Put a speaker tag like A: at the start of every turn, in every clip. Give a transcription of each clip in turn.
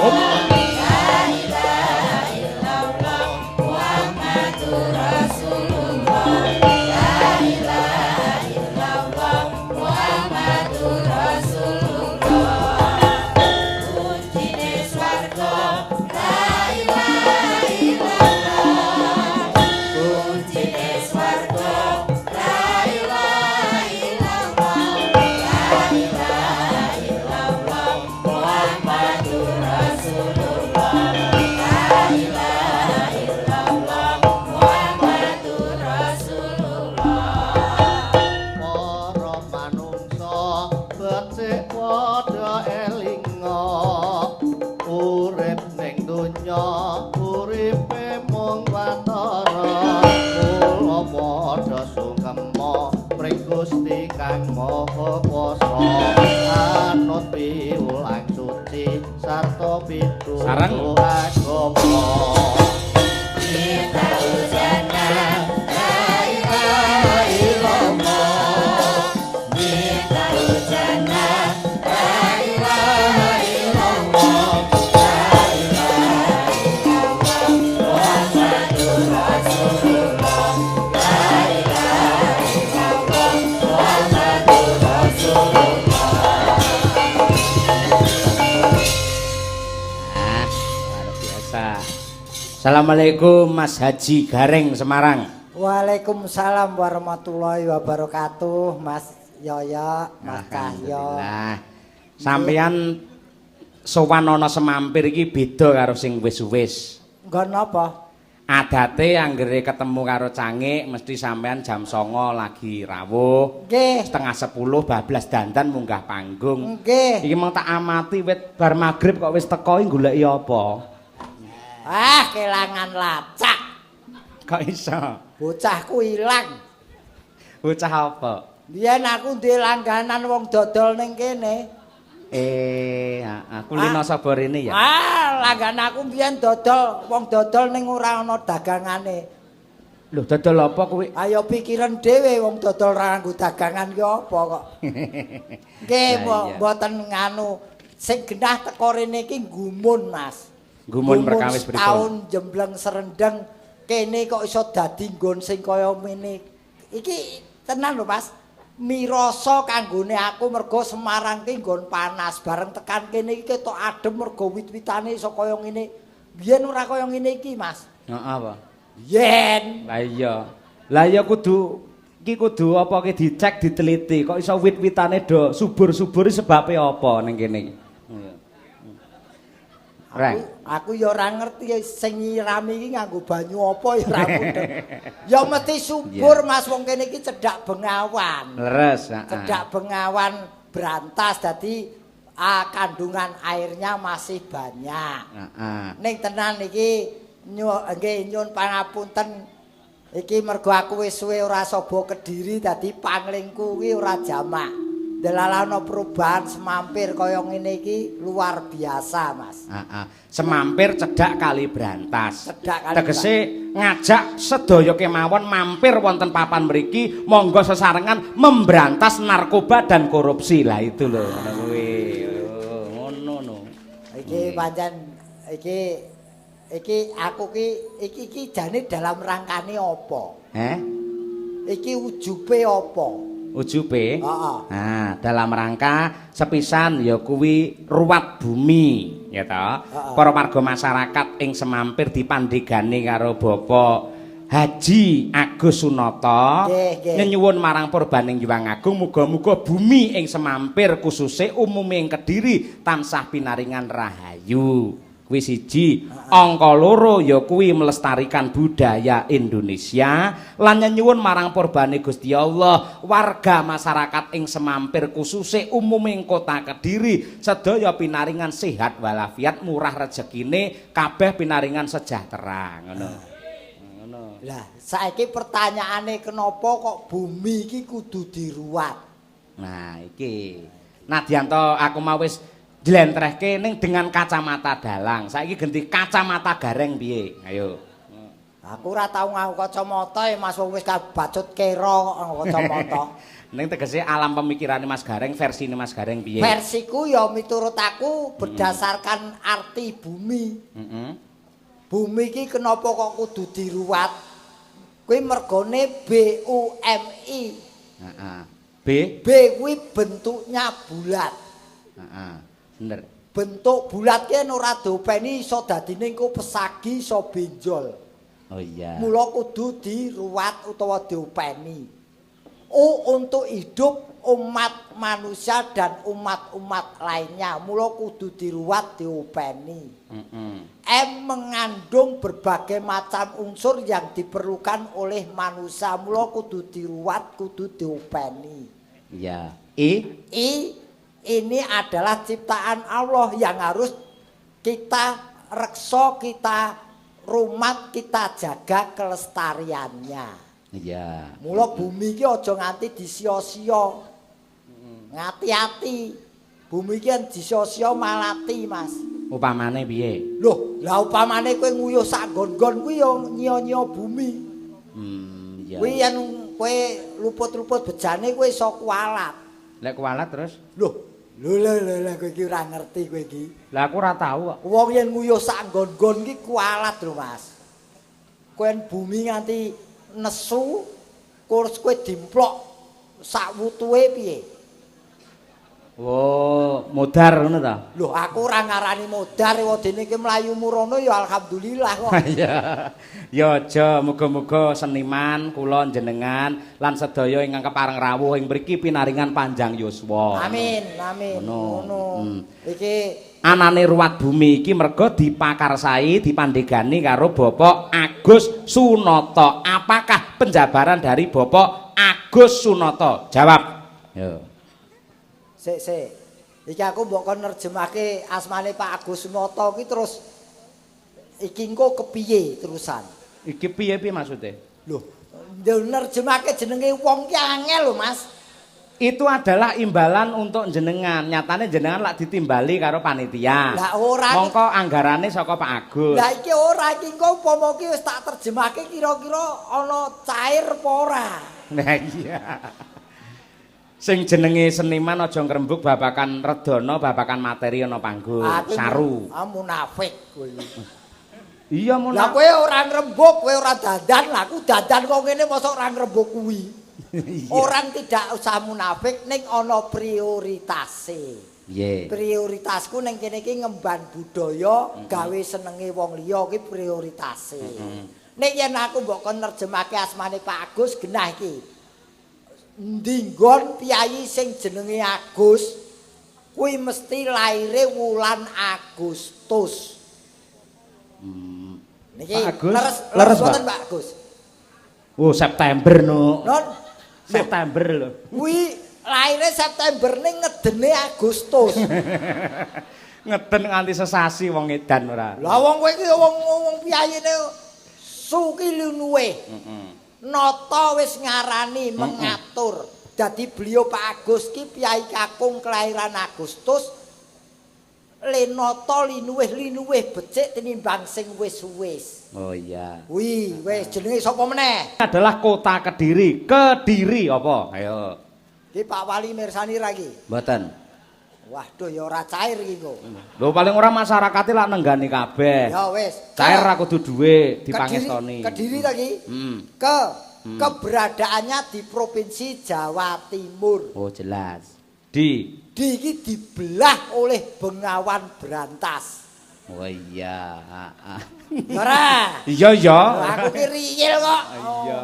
A: La ilaha illallah Muhammadur Rasulullah. La ilaha illallah Muhammadur Rasulullah. Kuncine swarga la ilaha illallah. Kuncine swarga la ilaha illallah. La ilaha illallah Muhammadur Rasulullah. La ilaha illallah Muhammadur Rasulullah.
B: Para manungsa becik padha elinga, urip ning donya uripe mung watara. Mula padha sungkema pring Gusti Kang Maha Kuwasa, anut piwulang suci sarta pitutur
C: Sareng.
B: agama.
A: Miftahul jannah la ilaha illallah. Miftahul jannah la ilaha illallah. La ilaha illallah Muhammadur Rasulullah. La ilaha illallah Muhammadur Rasulullah.
C: Ah, luar biasa. Assalamualaikum, Mas Haji Gareng Semarang.
D: Waalaikumsalam warahmatullahi wabarakatuh, Mas Yoyo, Mas Cahyo.
C: Alhamdulillah. Sampeyan sowan ana Semampir iki beda karo sing wis-wis.
D: Nggon napa?
C: Adate anggere ketemu karo Cangik mesti sampean jam 09.00 lagi rawuh.
D: Nggih.
C: 9.30 bablas dandan munggah panggung.
D: Nggih.
C: Iki mung tak amati wit bar magrib kok wis teko, iki goleki apa?
D: Ah, kelangan lacak.
C: Kok iso?
D: Bocahku ilang.
C: Bocah apa?
D: Biyen aku duwe langganan wong dodol ning kene.
C: Eh, heeh, kulino
D: Ah.
C: sapa rene ya?
D: Ah, langganan aku biyen dodol, wong dodol ning ora ana dagangane.
C: Lho, dodol apa kuwi?
D: Ayo pikiran dhewe, wong dodol ora nganggo dagangan ki apa kok. Nggih,
C: Lah, iya.
D: mboten nganu. Sing genah teko rene iki gumun, Mas.
C: Gumun perkawis pripun?
D: Taun jembleng serendeng kene kok iso dadi nggon sing kaya ngene. Iki tenan lho, Mas. Mirasa kanggone aku mergo Semarang ki nggon panas, bareng tekan kene iki ketok adem mergo wit-witane iso kaya ngene. Biyen ora kaya ngene iki, Mas.
C: Heeh apa?
D: Yen.
C: Lah iya. Lah iya, kudu iki kudu apa ki dicek, diteliti kok iso wit-witane do subur-subur, sebabe apa ning kene iki. Iya. Reng.
D: Aku ya ora ngerti sing nyirami iki nganggo banyu apa ya ora mudeng. Ya mesti subur, Mas, wong kene iki cedhak bengawan.
C: Leres, heeh.
D: Cedhak bengawan Brantas, dadi kandungan airnya masih banyak. Ning tenan iki nggih nyuwun pangapunten, iki mergo aku wis suwe ora saba Kediri, dadi panglingku kuwi ora jamak. Delalano perubahan Semampir kaya ngene iki luar biasa, Mas.
C: Heeh. Semampir cedhak Kali Brantas.
D: Cedhak Kali
C: Tegese ngajak sedaya kemawon mampir wonten papan mriki, monggo sesarengan memberantas narkoba dan korupsi. Lah itu lho, ngono kuwi. Oh, ngono no.
D: Iki pancen iki iki aku ki iki iki jane dalam rangkane apa?
C: Eh?
D: Iki ujube apa?
C: Ujube?
D: Heeh.
C: Nah, dalam rangka sepisan ya kuwi ruwat bumi, ya toh.
D: Heeh.
C: Para warga masyarakat ing Semampir dipandhegani karo Bapak Haji Agus Sunoto
D: Nggih, nggih.
C: nyenyuwun marang purbaning Hyang Agung muga-muga bumi ing Semampir khususe umume ing Kediri tansah pinaringan rahayu. Kuwi siji. Angka loro ya kuwi melestarikan budaya Indonesia lan nyenyuwun marang purbane Gusti Allah warga masyarakat ing Semampir khususe umume ing kota Kediri sedaya pinaringan sehat walafiat, murah rezekine, kabeh pinaringan sejahtera, ngono. Ngono.
D: Lah, saiki pertanyaane, kenapa kok bumi iki kudu diruwat?
C: Nah, iki. Nadyan to aku mau wis njlentrehke ning dengan kacamata dalang. Saiki ganti kacamata Gareng piye? Ayo.
D: Aku ora tau nganggo kacamata ya, Mas, wong wis kabacut kera kok nganggo kacamata.
C: Ning tegese alam pemikirane Mas Gareng, versine Mas Gareng piye?
D: Versiku ya miturut aku berdasarkan arti bumi. Bumi iki kenapa kok kudu diruwat? Kuwi mergone B U M I.
C: Heeh. B.
D: B kuwi bentuknya bulat.
C: Heeh. Bener.
D: Bentuk bulat ki yen ora diopeni iso dadine engko pesagi, iso benjol.
C: Oh iya.
D: Mula kudu diruwat utawa diopeni. U untuk hidup umat manusia dan umat-umat lainnya. Mula kudu diruwat, diopeni. M mengandung berbagai macam unsur yang diperlukan oleh manusia. Mula kudu diruwat, kudu diopeni.
C: Iya. I.
D: I ini adalah ciptaan Allah yang harus kita reksa, kita rumat, kita jaga kelestariannya.
C: Iya.
D: Mula bumi iki aja nganti disia-sia. Ngati-ati. Bumi iki yen disia-sia malati, Mas.
C: Upamane piye?
D: Loh, lah upamane kowe nguyuh sak nggon-nggon kuwi ya nyiya-nyiya bumi.
C: Iya.
D: Kuwi yen kowe luput-luput bejane kowe iso kualat.
C: Lek kualat terus?
D: Loh, lho lho lho lho, kowe iki ora ngerti kowe iki.
C: Lah aku ora tau kok.
D: Wong yen nguyuh sak nggon-nggon iki kualat lho, Mas. Kowe yen bumi nganti nesu, kurs kowe dimplok sak wutuhe piye?
C: Oh, modar ngono ta?
D: Loh, aku ora ngarani modar, wedene iki mlayu murono ya alhamdulillah kok.
C: Iya. Ya aja, muga-muga seniman kula jenengan lan sedaya ingkang kepareng rawuh ing mriki pinaringan panjang yuswa.
D: Amin, amin.
C: Ngono.
D: Ngono. Iki
C: Anane ruwat bumi iki merga dipakarsai, dipandhegani karo Bapak Agus Sunoto. Apakah penjabaran dari Bapak Agus Sunoto? Jawab. Yo.
D: Sik sik. Iki aku mbok kon nerjemahke asmane Pak Agus Sunoto iki terus iki engko kepiye terusan?
C: Iki piye piye maksude?
D: Loh, nerjemahke jenenge wong ki angel lho, Mas.
C: Itu adalah imbalan untuk jenengan. Nyatane jenengan lak ditimbali karo panitia.
D: Lah ora.
C: Mongko anggarane saka Pak Agus.
D: Lah iki ora, iki engko upama ki wis tak terjemahke kira-kira ana cair apa ora?
C: Nah iya. Sing jenenge seniman aja ngrembug babakan redana, babakan materi ana panggung.
D: Aku
C: Saru.
D: Ah, munafik kowe.
C: Iya
D: Lah
C: munafik.
D: kowe ora ngrembug, kowe ora dandan, lah aku dandan kok ngene mosok ora ngrembug kuwi. Orang tidak usah munafik ning ana prioritase.
C: Piye?
D: Prioritasku ning kene iki ngemban budaya, gawe senenge wong liya ki prioritase. Nek yen aku mbok kon nerjemahke asmane Pak Agus genah iki. Endi nggon piyayi sing jenenge Agus kuwi mesti laire wulan Agustus. Niki
C: Pak Agus,
D: leres
C: leres,
D: leres
C: Pak?
D: boten Pak Agus?
C: Oh, September no.
D: Non
C: September lho.
D: Kuwi laire September ning ngedene Agustus.
C: Ngeden nganti sesasi wong edan ora.
D: Lah wong kowe iki wong wong piyayine suki linuwe. Nata wis ngarani mengatur. Dadi beliau Pak Agus ki piyai kakung kelahiran Agustus. Lenata linuwih linuwih becik tinimbang sing wis-wis.
C: Oh iya.
D: Kuwi wis jenenge sapa meneh?
C: Adalah kota Kediri. Kediri apa? Ayo.
D: Iki Pak Wali mirsani ra iki?
C: Mboten.
D: Waduh ya ora cair iki kok.
C: Lho paling ora masyarakate lak nenggani kabeh.
D: Ya wis.
C: Cair ra kudu duwe dipangestoni.
D: Kediri ta iki?
C: Hmm.
D: Keberadaannya di Provinsi Jawa Timur.
C: Oh jelas. Di.
D: Di iki dibelah oleh Bengawan Brantas.
C: Oh iya. Heeh.
D: Ora.
C: Iya ya.
D: Aku ki riyel kok.
C: Iya.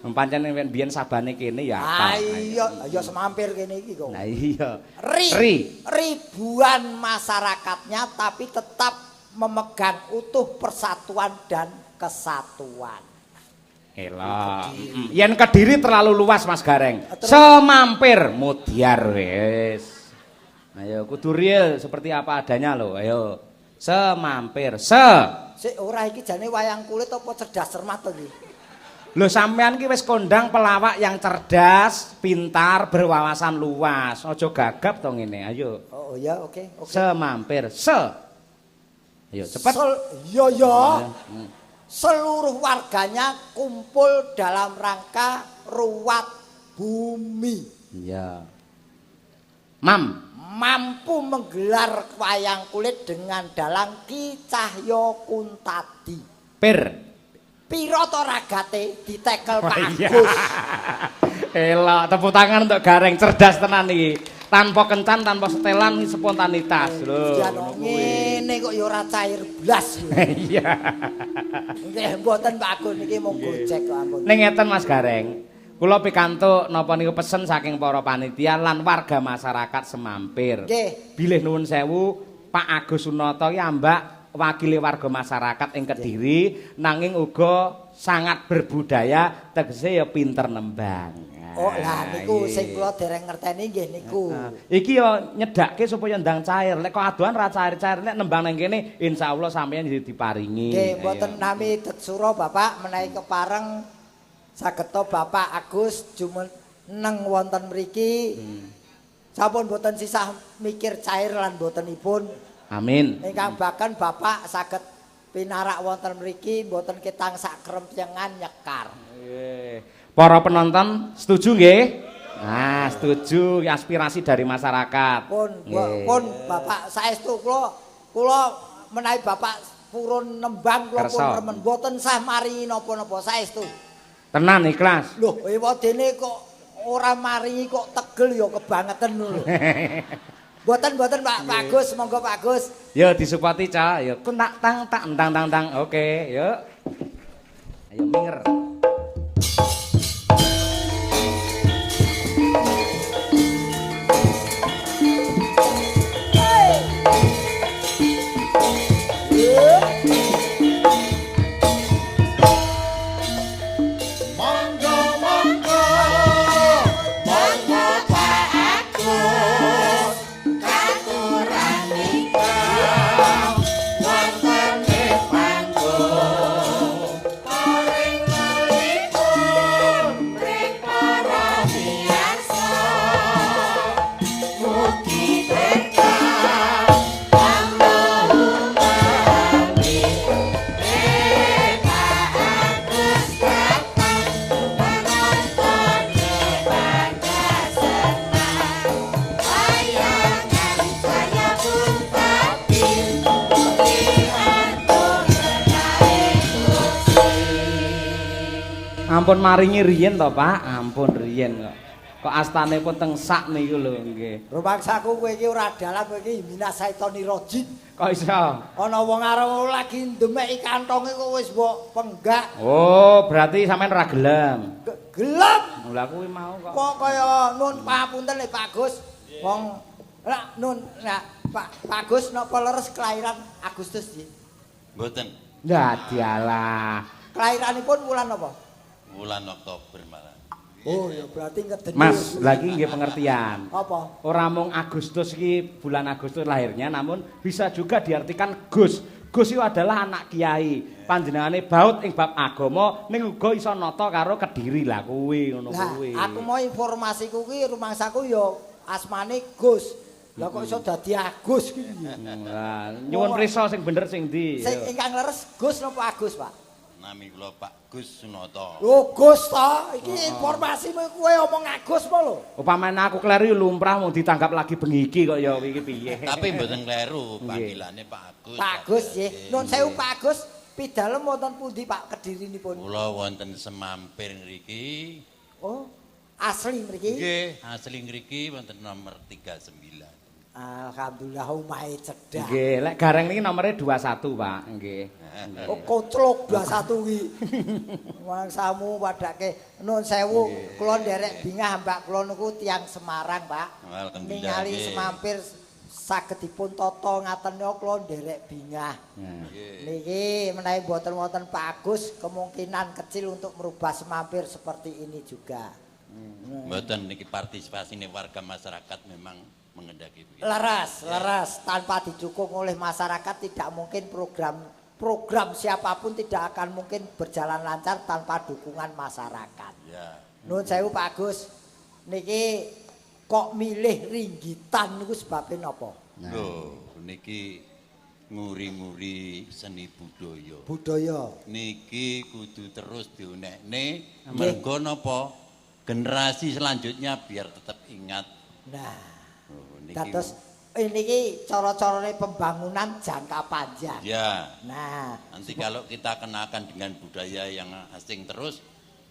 C: Pancen biyen sabane kene ya
D: Ah
C: apa?
D: iya, ya semampir kene iki kok.
C: Nah iya.
D: Ri,
C: Ri.
D: Ribuan masyarakatnya tapi tetap memegang utuh persatuan dan kesatuan.
C: Elok. Yen Kediri terlalu luas Mas Gareng.
D: Terus?
C: Semampir mudyar wis. Ayo kudu real seperti apa adanya lho. Ayo. Semampir. Se.
D: Sik ora iki jane wayang kulit apa cerdas cermat to iki?
C: Lho sampean ki wis kondang pelawak yang cerdas, pintar, berwawasan luas. Aja gagap to ngene. Ayo.
D: Oh, oh ya, oke, oke.
C: Semampir. Se. Ayo cepet.
D: Sol, iya ya. Seluruh warganya kumpul dalam rangka ruwat bumi.
C: Iya. Mam
D: mampu menggelar wayang kulit dengan dalang Ki Cahyo Kuntadi.
C: Pir.
D: Piro to ragate ditekel Pak Agus.
C: Elok, tepuk tangan untuk Gareng, cerdas tenan iki. Tanpa kencan, tanpa setelan, spontanitas lho.
D: Ngene kok ya ora cair blas.
C: Iya.
D: Nggih mboten Pak Agus niki mung gojek kok ampun.
C: Ning ngeten Mas Gareng, kula pikantuk napa niku pesen saking para panitia lan warga masyarakat Semampir.
D: Nggih.
C: Bilih nuwun sewu, Pak Agus Sunoto iki ambak wakile warga masyarakat ing Kediri nanging uga sangat berbudaya, tegese ya pinter nembang.
D: Oh lah niku sing kula dereng ngerteni nggih niku.
C: Iki ya nyedhakke supaya ndang cair. Lek kok adohan ra cair-cair, nek nembang nang kene insyaallah sampeyan diparingi.
D: Nggih, mboten nami Detsura Bapak menawi kepareng sageta Bapak Agus jumeneng wonten mriki. Sampun mboten sisah mikir cair lan mbotenipun.
C: Amin.
D: Ingkang bahkan Bapak saged pinarak wonten mriki mboten ketang sak krempyengan nyekar.
C: Nggih. Para penonton setuju nggih? Nah, setuju aspirasi dari masyarakat.
D: Pun, pun Bapak saestu kula menawi Bapak purun nembang kula pun remen mboten sah maringi napa-napa saestu.
C: Tenan ikhlas.
D: Lho, ewadene kok ora maringi kok tegel ya kebangeten lho. Mboten-mboten Pak Agus, monggo Pak Agus.
C: Yo disupati Cak, yo tak tang tak tang tang tang. Oke, yuk. Ayo minger. Ampun maringi riyen to Pak, ampun riyen kok. Kok astane pun teng sak niku lho nggih.
D: Rumangsaku kowe iki ora dalang, kowe iki minasaitoni rajin.
C: Kok iso?
D: Ana wong arep lagi ndemeki kantonge kok wis mbok penggak.
C: Oh, berarti sampean ora gelem.
D: Gelem.
C: Lah kuwi mau kok.
D: Kok kaya nun papunten lho Pak Agus. Wong lak nun lah Pak Agus napa leres kelahiran Agustus nggih?
A: Mboten.
C: Lah dialah.
D: Kelahiranipun wulan napa?
A: Bulan Oktober malah.
D: Oh ya berarti ngedeni.
C: Mas, lagi nggih pengertian.
D: Apa?
C: Ora mung Agustus iki bulan Agustus lahirnya, namun bisa juga diartikan Gus. Gus itu adalah anak kiai. Panjenengane baut ing bab agama ning uga iso nata karo Kediri lah kuwi ngono kuwi.
D: Lah aku mau informasiku kuwi rumangsaku ya asmane Gus. Lah kok iso dadi Agus ki?
C: Lah nyuwun prisa sing bener sing ndi?
D: Sing ingkang leres Gus napa Agus, Pak?
A: Nami kula Pak Gus Sunoto.
D: Lho Gus ta, iki informasimu kowe omong Agus apa lho?
C: Upamane aku kleru lumrah mung ditanggap lagi bengi iki kok ya iki piye.
A: Tapi mboten kleru panggilane Pak Agus.
D: Pak Agus nggih. Nuwun sewu Pak Agus, pidalem wonten pundi Pak Kedirinipun?
A: Kula wonten Semampir ngriki.
D: Oh, asli mriki?
A: Nggih, asli ngriki wonten nomor 39.
D: Alhamdulillah omahe cedhak.
C: Nggih, lek Gareng niki nomere 21, Pak. Nggih.
D: Oh, koclok 21 iki. Mangsamu padake nuwun sewu, kula nderek bingah mbak kula niku tiyang Semarang, Pak.
A: Alhamdulillah.
D: Ningali Semampir saged dipun tata ngaten kula nderek bingah. Niki menawi mboten wonten Pak Agus, kemungkinan kecil untuk merubah Semampir seperti ini juga.
A: Mboten niki partisipasine warga masyarakat memang mengendaki begitu.
D: Leres, leres, tanpa didukung oleh masyarakat tidak mungkin program siapapun tidak akan mungkin berjalan lancar tanpa dukungan masyarakat.
A: Ya.
D: Nuwun sewu Pak Agus, niki kok milih ringgitan niku sebabe napa?
A: Lho, niki Nguri-nguri seni budaya.
D: Budaya.
A: Niki kudu terus diunekne mergo napa? Generasi selanjutnya biar tetap ingat.
D: Nah,
A: Oh, niki.
D: dados niki cara-carane pembangunan jangka panjang.
A: Ya.
D: Nah,
A: Nanti kalau kita kenakan dengan budaya yang asing terus,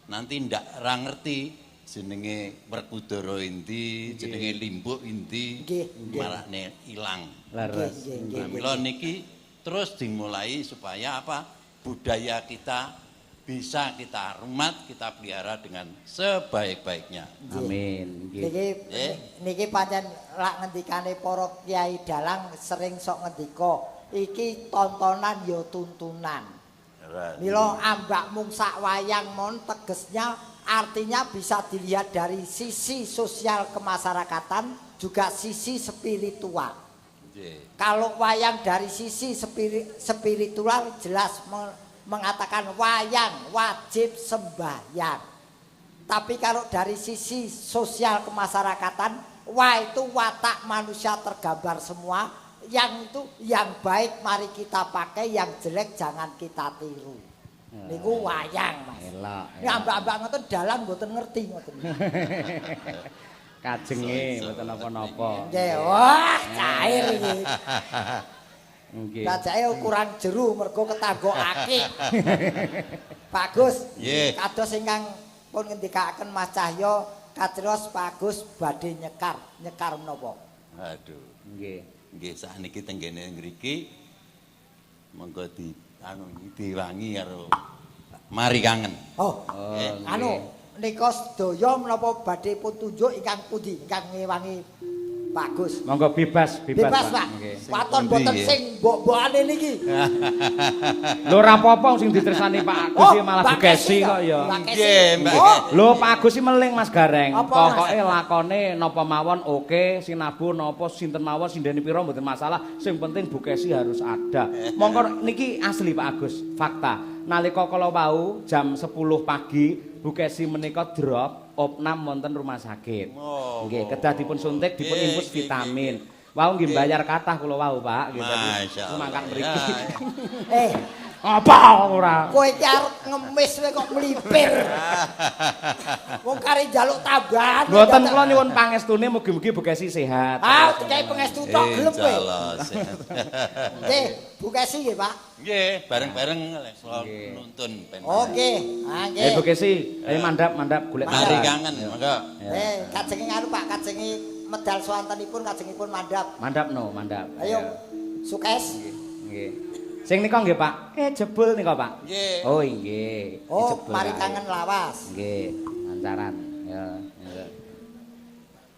A: nanti ndak ra ngerti jenenge Werkudara endi, jenenge Limbuk endi,
D: Nggih, nggih.
A: marane ilang.
C: Leres.
D: Nggih, nggih,
A: Nah,
D: nggih.
A: mila niki terus dimulai supaya apa? Budaya kita bisa kita rumat, kita pelihara dengan sebaik-baiknya.
C: Amin. Nggih.
D: Niki
A: Nggih.
D: niki pancen lak ngendikane para kiai dalang sering sok ngendika, iki tontonan ya tuntunan. Mila ambak mung sak wayang mon tegesnya artinya bisa dilihat dari sisi sosial kemasyarakatan juga sisi spiritual.
A: Nggih.
D: Kalau wayang dari sisi spiritual jelas mengatakan wayang wajib sembahyang. Tapi kalau dari sisi sosial kemasyarakatan, wah itu watak manusia tergambar semua. Yang itu yang baik mari kita pakai, yang jelek jangan kita tiru. Niku wayang, Mas.
C: Elok.
D: Ini ambak-ambak ngoten dalang mboten ngerti ngoten.
C: Kajenge mboten napa-napa.
D: Nggih, wah cair iki.
C: Nggih.
D: Dajake kurang jeru mergo ketanggok akik. Pak Gus,
A: Nggih.
D: kados ingkang pun ngendikaken Mas Cahyo, kados Pak Gus badhe nyekar, nyekar menapa?
A: Aduh.
C: Nggih.
A: Nggih, sakniki tenggene ngriki monggo di anu diwangi karo Mari Kangen.
D: Oh,
C: Oh,
A: Nggih.
D: anu nika sedaya menapa badhe pun tunjuk ingkang pundi ingkang ngewangi Pak Gus?
C: Monggo bebas, bebas,
D: Bebas, Pak.
C: Nggih.
D: Waton
A: Pundi,
D: boten
A: nggih.
D: sing mbok-mbokane niki.
C: Lho ora apa-apa sing ditresani Pak Agus
D: Oh,
C: iki malah
D: Mbak
C: Bu Kesi
D: Kesi
C: kok ya.
D: Mbak Kesi.
A: Nggih, Mbak
D: Oh,
C: Lho Pak Agus iki meling Mas Gareng.
D: Apa, Mas?
C: Pokoke lakone napa mawon oke, sinabu napa sinten mawon sindene pira mboten masalah, sing penting Bu Kesi harus ada. Mongko niki asli Pak Agus, fakta. Nalika kala wau jam 10 pagi Bu Kesi menika drop opnam wonten rumah sakit.
A: Oh,
C: Nggih, kedah dipun suntik, dipun
A: Nggih,
C: infus
A: nggih,
C: vitamin. Wau nggih bayar kathah kula wau, Pak. Nggih, dadi
A: Masya Allah.
C: mangkat mriki.
A: Ya.
D: Eh,
C: Apa ora?
D: kowe iki arep ngemis kowe kok mlipir. Wong kari njaluk tambahan.
C: Mboten kula nyuwun pangestune mugi-mugi Bu Kesi sehat.
D: Ah, dikai pangestu tok gelem kowe.
A: Insyaallah sehat.
D: Nggih, Bu Kesi nggih, Pak.
A: Nggih, bareng-bareng lek kula
C: Nggih.
A: nuntun ben.
D: Oke, ah nggih.
C: Eh Bu Kesi, ayo mandap mandap golek
A: Mari
C: tambahan.
A: kangen, monggo.
D: Eh, kajenge anu Pak, kajenge medal swantenipun kajengipun mandap.
C: Mandap no, mandap.
D: Ayo, sukses.
C: Nggih. Sing nika nggih, Pak. Jebul nika, Pak.
A: Nggih.
C: Oh, nggih.
D: Oh,
C: Jebul
D: mari
C: ae.
D: kangen lawas.
C: Nggih, lancaran. Ya, ya.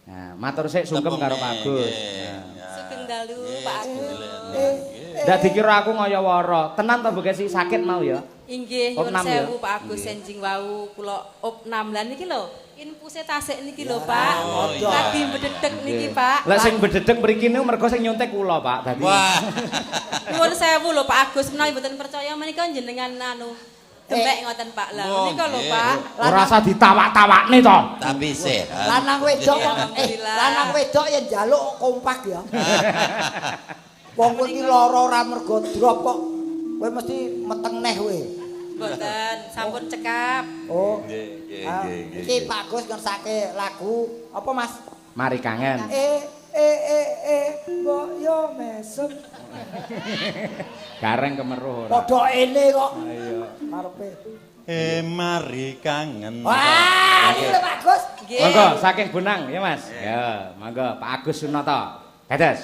C: Nah, matur sik sungkem karo Pak Agus.
A: Nggih.
C: Nah.
E: Sugeng dalu
A: Nggih,
E: Pak Agus.
A: alhamdulillah. Nggih.
C: Ndak dikira aku ngaya-wara. Tenan to Bu Kesi sakit mau ya?
E: Inggih nyuwun
C: Opnam ya?
E: sewu Pak Agus
C: Nggih.
E: enjing wau kula opnam lan niki lho. Infuse tasik niki lho Pak.
A: Oh, iya.
E: Lagi bededek niki Pak.
C: Lah sing bededek mriki niku mergo sing nyuntik kula, Pak. Dadi
A: Wah.
E: Nyuwun sewu lho Pak Agus menawi mboten percaya menika jenengan anu demek ngoten Pak. Lah
A: Oh,
E: menika lho
A: nggih.
E: Pak.
C: ora usah ditawak-tawakne to.
A: Tapi sehat.
D: Lanang wedok kok eh
E: Alhamdulillah.
D: lanang wedok yen njaluk kompak ya. Wong kowe iki lara ora mergo drop kok. Kowe mesti meteng neh kowe.
E: Mboten, sampun cekap.
D: Oh.
A: Nggih, nggih,
D: Ah,
A: nggih, nggih.
D: Iki Pak Gus ngersake lagu apa Mas?
C: Mari kangen.
D: Eh eh eh eh mbok yo mesem.
C: Gareng kemeruh ora.
D: Padha ene kok.
C: Ayo.
D: Karepe.
A: Eh mari kangen.
D: Wah, iki lho Pak Gus.
E: Nggih.
C: Monggo saking Bonang ya Mas. Ya, monggo Pak Agus Sunoto. Dados.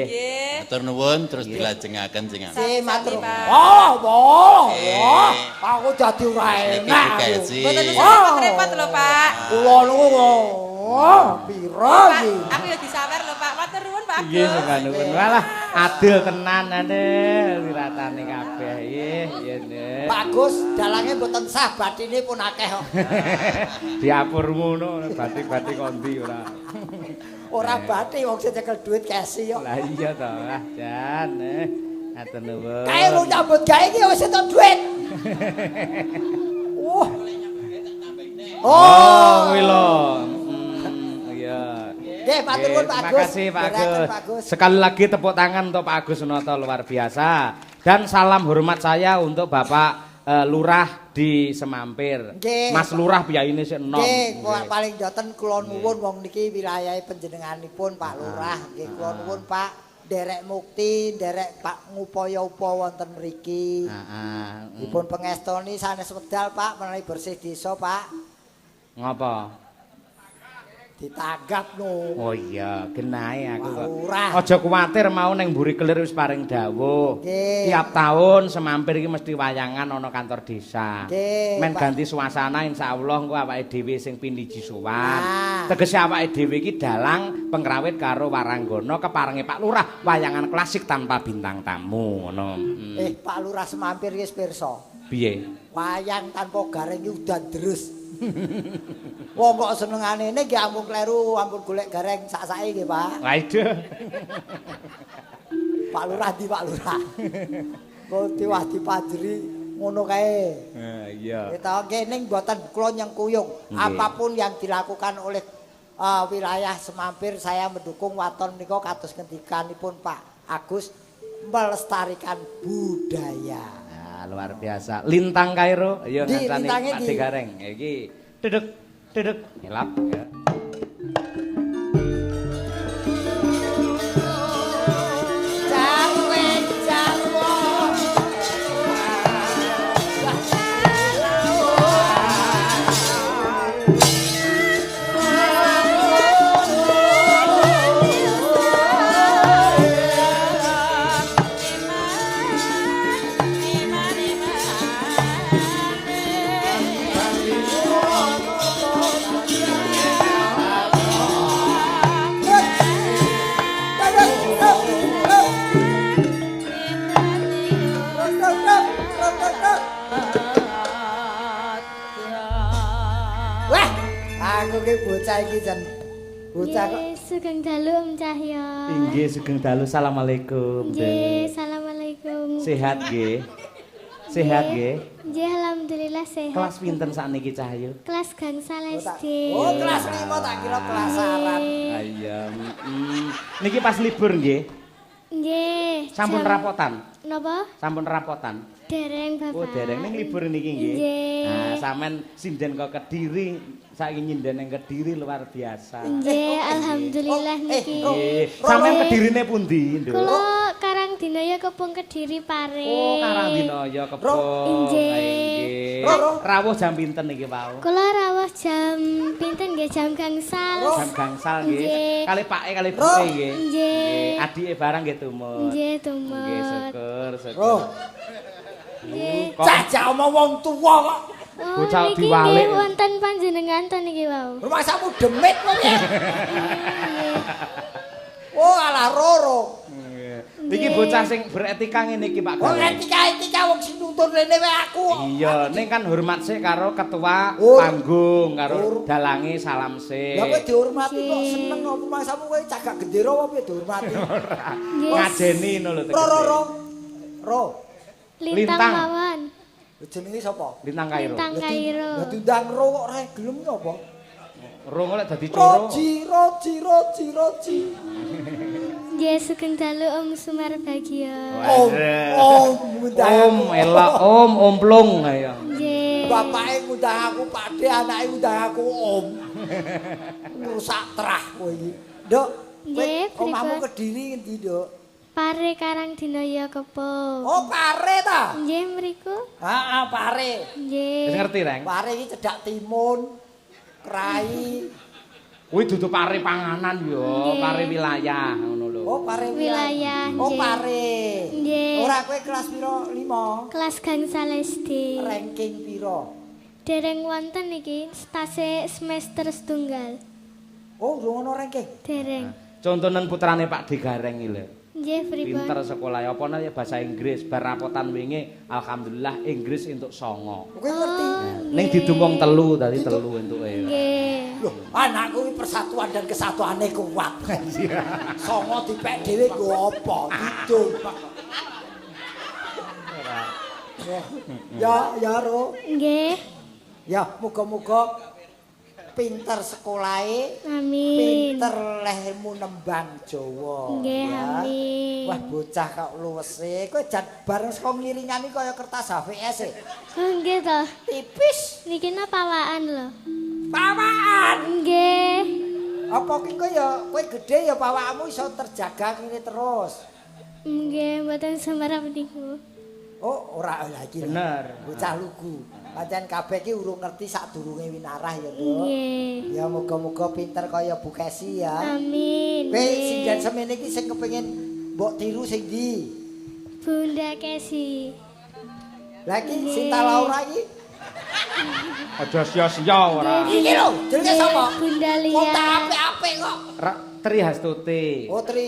C: Nggih.
E: Nggih.
A: Matur nuwun terus dilajengaken sing anu.
D: Sih matur.
E: Pak.
D: Oh, wah,
A: Eh.
D: aku dadi ora
A: Niki
D: enak.
A: dikasih.
E: Mboten usah repot-repot lho, Pak.
D: Kula niku wah, pira
E: Pak,
D: iki?
E: aku ya disawer lho, Pak. Matur nuwun, Pak
C: Nggih,
E: Agus.
C: sembah nuwun. Walah, adil tenan ane wiratane kabeh. Nggih, iya Nduk.
D: Pak Agus, dalange mboten sah, batine pun akeh kok.
C: Diapur ngono, batik-batik kondi ora.
D: Ora bathi wong sing nyekel duit kesi kok.
C: Lah iya to, ah jan. Matur nuwun.
D: Kae lu nyambut gawe iki wis entuk duit. Wah.
C: Oh,
D: Oh,
C: kuwi lho. Iya.
D: Nggih, matur nuwun Pak
C: Terima
D: Agus.
C: kasih Pak
D: Ndherekaken,
C: Agus.
D: Pak Agus.
C: Sekali lagi tepuk tangan untuk Pak Agus Sunoto luar biasa. Dan salam hormat saya untuk Bapak Lurah di Semampir.
D: Nggih.
C: Mas Lurah piyayine sik enom.
D: Nggih, kula paling mboten kula nuwun wong niki wilayahe panjenenganipun Pak Lurah. Nggih, kula nuwun Pak nderek mukti, nderek Pak ngupaya-upaya wonten mriki.
C: Heeh.
D: Dipun pengestoni sanes wedal Pak menawi bersih desa Pak.
C: Ngapa?
D: Ditanggap no.
C: Oh iya, genahe aku kok.
D: Ora.
C: Aja kuwatir mau ning mburi kelir wis paring dawuh.
D: Nggih.
C: Tiap tahun Semampir iki mesti wayangan ana kantor desa.
D: Nggih,
C: Men
D: Pak.
C: ganti suasana insyaallah engko awake dhewe sing piniji sowan.
D: Nah.
C: Tegese awake dhewe iki dalang pengrawit karo waranggana keparenge Pak Lurah wayangan klasik tanpa bintang tamu ngono.
D: Pak Lurah Semampir wis pirsa.
C: Piye?
D: Wayang tanpa gareng iki udan deres. Wong kok senengane nggih ampun kleru, ampun golek gareng sak-sake nggih, Pak.
C: Lah itu.
D: Pak Lurah ndi Pak Lurah? Kok tiwah dipanjeri ngono kae.
C: Iya.
D: Kita nggih ning mboten kula nyengkuyung.
C: Nggih.
D: Apapun yang dilakukan oleh wilayah Semampir saya mendukung waton menika kados ngendikanipun Pak Agus melestarikan budaya.
C: Nah, luar biasa. Lintang Kairo, ayo
D: Di,
C: ngancani
D: lintangnya
C: Pak
D: di.
C: De Gareng. Iki duduk, duduk, ngelap ya.
D: Jarwe jarwo. Wah, aku ki bocah iki jan bocah kok
F: Nggih, sugeng dalu Om Cahyo.
C: Inggih sugeng dalu. Assalamualaikum.
F: Nggih, assalamualaikum.
C: Sehat nggih. Sehat nggih.
F: Nggih, alhamdulillah sehat.
C: Kelas pinten sakniki Cahyo?
F: Kelas gangsal SD.
D: Oh, kelas 5 tak kira kelas Arab.
C: Iya. Niki pas libur nggih.
F: Nggih.
C: Sampun rapotan.
F: Napa?
C: Sampun rapotan.
F: Dereng, Bapak.
C: Oh, dereng ning libur niki nggih.
F: Nggih.
C: Nah, sampean sinden kok Kediri, saiki nyinden ning Kediri luar biasa.
F: Nggih, alhamdulillah niki.
C: Nggih. Sampean Kedirine pundi, Nduk?
F: Kula Karangdinaya Kepung Kediri Pare.
C: Oh, Karangdinaya Kepung.
F: Nggih.
C: Nggih. Rawuh jam pinten niki wau?
F: Kula rawuh jam pinten nggih? Jam gangsal.
C: Jam gangsal nggih.
F: Nggih.
C: Kali pake kali buke nggih.
F: Nggih.
C: Adike barang nggih tumut.
F: Nggih, tumut.
C: Nggih, syukur, syukur.
D: Roh,
F: Nggih.
C: Kok
D: cah omong wong tuwa kok.
F: Oh,
C: Bocah
F: niki
C: diwalik.
F: nggih wonten panjenengan to niki wau.
D: Rumahsamu demit kok piye?
F: Nggih.
D: Oh, alah roro.
C: Niki bocah sing beretika ngene iki Pak
D: Wong
C: Gareng.
D: etika-etika wong sing nuntun rene wae aku kok.
C: Iya, ning kan hormat sik karo ketua
D: Ur.
C: panggung, karo
D: Ur.
C: dalange salam sik.
D: Lah kowe dihormati kok seneng apa rumahsamu kowe cagak gendera apa piye dihormati?
F: Nggih.
C: Ngajeni ngono lho
D: Ro ro ro. Ro.
F: Lintang
C: Lintang.
F: mawon.
D: Jenenge sapa?
C: Lintang Kairo.
F: Lintang Kairo.
D: Lah diundang ro kok ora gelem ki apa?
C: Ro lek dadi coro.
D: Roji roji roji roji.
F: Nggih, sugeng dalu Om Sumarbagio.
D: Om om ngundang
C: Om
D: aku.
C: elok om omplung ayo.
F: Nggih.
D: Bapake ngundang aku Pakde, anake ngundang aku Om. Ngrusak terah kowe iki. Nduk, kowe
F: Nggih,
D: omahmu
F: pripun?
D: Kediri ngendi, Nduk?
F: Pare Karangdinaya Kepung.
D: Oh, Pare ta?
F: Nggih mriku.
D: Heeh, Pare.
F: Nggih.
C: Wis ngerti, Reng?
D: Pare iki cedhak timun, krai.
C: Kuwi dudu pare panganan yo,
F: Nggih.
C: pare wilayah ngono lho.
D: Oh, Pare
F: Wilayah,
D: Oh,
F: nggih.
D: Pare.
F: Nggih.
D: Ora kowe kelas piro? 5.
F: Kelas gangsal SD.
D: Ranking piro?
F: Dereng wonten niki stase semester setunggal.
D: Oh, urung ono ranking.
F: Dereng.
C: Contonen putrane Pak D Gareng iki lho.
F: Nggih, pripun?
C: Pinter sekolah apa ya bahasa Inggris bar rapotan wingi alhamdulillah Inggris entuk 9.
D: Kowe ngerti?
C: Ning didum wong telu dadi telu entuke.
F: Nggih.
D: Loh, anakku iki persatuan dan kesatuane kuat. Songo dipek dhewe nggo apa? Didum. Ya, ya, Ro.
F: Nggih.
D: Ya, muga-muga pinter sekolahe,
F: Amin.
D: pinter lehmu nembang Jawa.
F: Nggih,
D: ya.
F: amin.
D: Wah, bocah kok luwese. Kowe jan bareng saka ngiringan iki kaya kertas HVS e.
F: Oh, nggih to.
D: Tipis.
F: Niki napa pawaan lho.
D: Pawaan.
F: Nggih.
D: Apa ki kowe ya kowe gedhe ya pawakmu iso terjaga ngene terus.
F: Nggih, mboten semerap niku.
D: Oh, ora lah iki.
C: Bener.
D: Bocah lugu. Pancen kabeh iki urung ngerti sadurunge winarah ya, Nduk.
F: Nggih.
D: Ya muga-muga pinter kaya Bu Kesi ya.
F: Amin.
D: Kowe
F: Nggih.
D: sinden semene iki sing kepengin mbok tiru sing ndi?
F: Bunda Kesi.
D: Lah iki Sinta Laura iki.
C: Aja sia-sia ora.
D: Iki lho, jenenge sapa?
F: Bunda Lia.
D: Wong tak apik-apik kok.
C: Tri Hastuti.
D: Oh, Tri,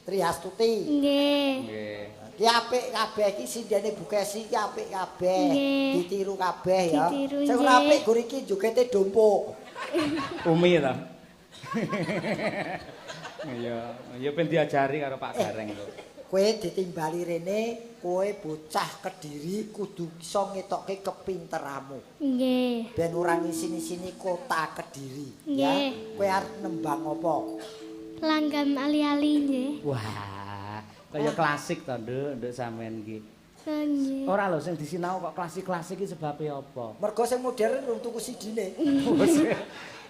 D: Tri Hastuti.
F: Nggih.
C: Nggih.
D: Ki apik kabeh iki sindene Bu Kesi iki apik kabeh.
F: Nggih.
D: Ditiru kabeh ya.
F: Ditiru,
D: Sing ora
F: nggih.
D: apik gur iki jogete dompo.
C: Umi ta. Iya, ya ben diajari karo Pak Gareng lho.
D: Kowe ditimbali rene, kowe bocah Kediri kudu iso ngetokke kepinteramu.
F: Nggih.
D: Ben ora ngisini-sini kota Kediri, ya.
F: Nggih.
D: Kowe arep nembang apa?
F: Langgam ali-ali nggih.
C: Wah, kaya klasik to, Nduk, Nduk sampean iki.
F: Nggih.
C: Ora lho sing disinau kok klasik-klasik iki sebabe apa?
D: Mergo sing modern rung tuku CD-ne.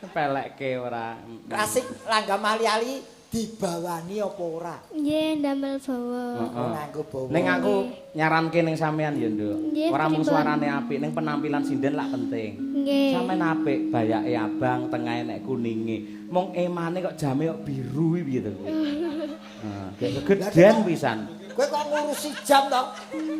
C: Pelekke ora.
D: Klasik langgam ali-ali dibawani apa ora?
F: Nggih, ndamel bawa.
C: Heeh.
D: Nganggo bawa.
C: Ning aku nyaranke ning sampean ya, Nduk.
F: Nggih,
C: Ora mung
F: pripun?
C: suarane apik, ning penampilan sinden lak penting.
F: Nggih.
C: Sampeyan apik, bayake abang, tengahe nek kuninge. Mung emane kok jame kok biru iki piye to kowe? Heeh, kegeden pisan.
D: Kowe kok ngurusi jam to?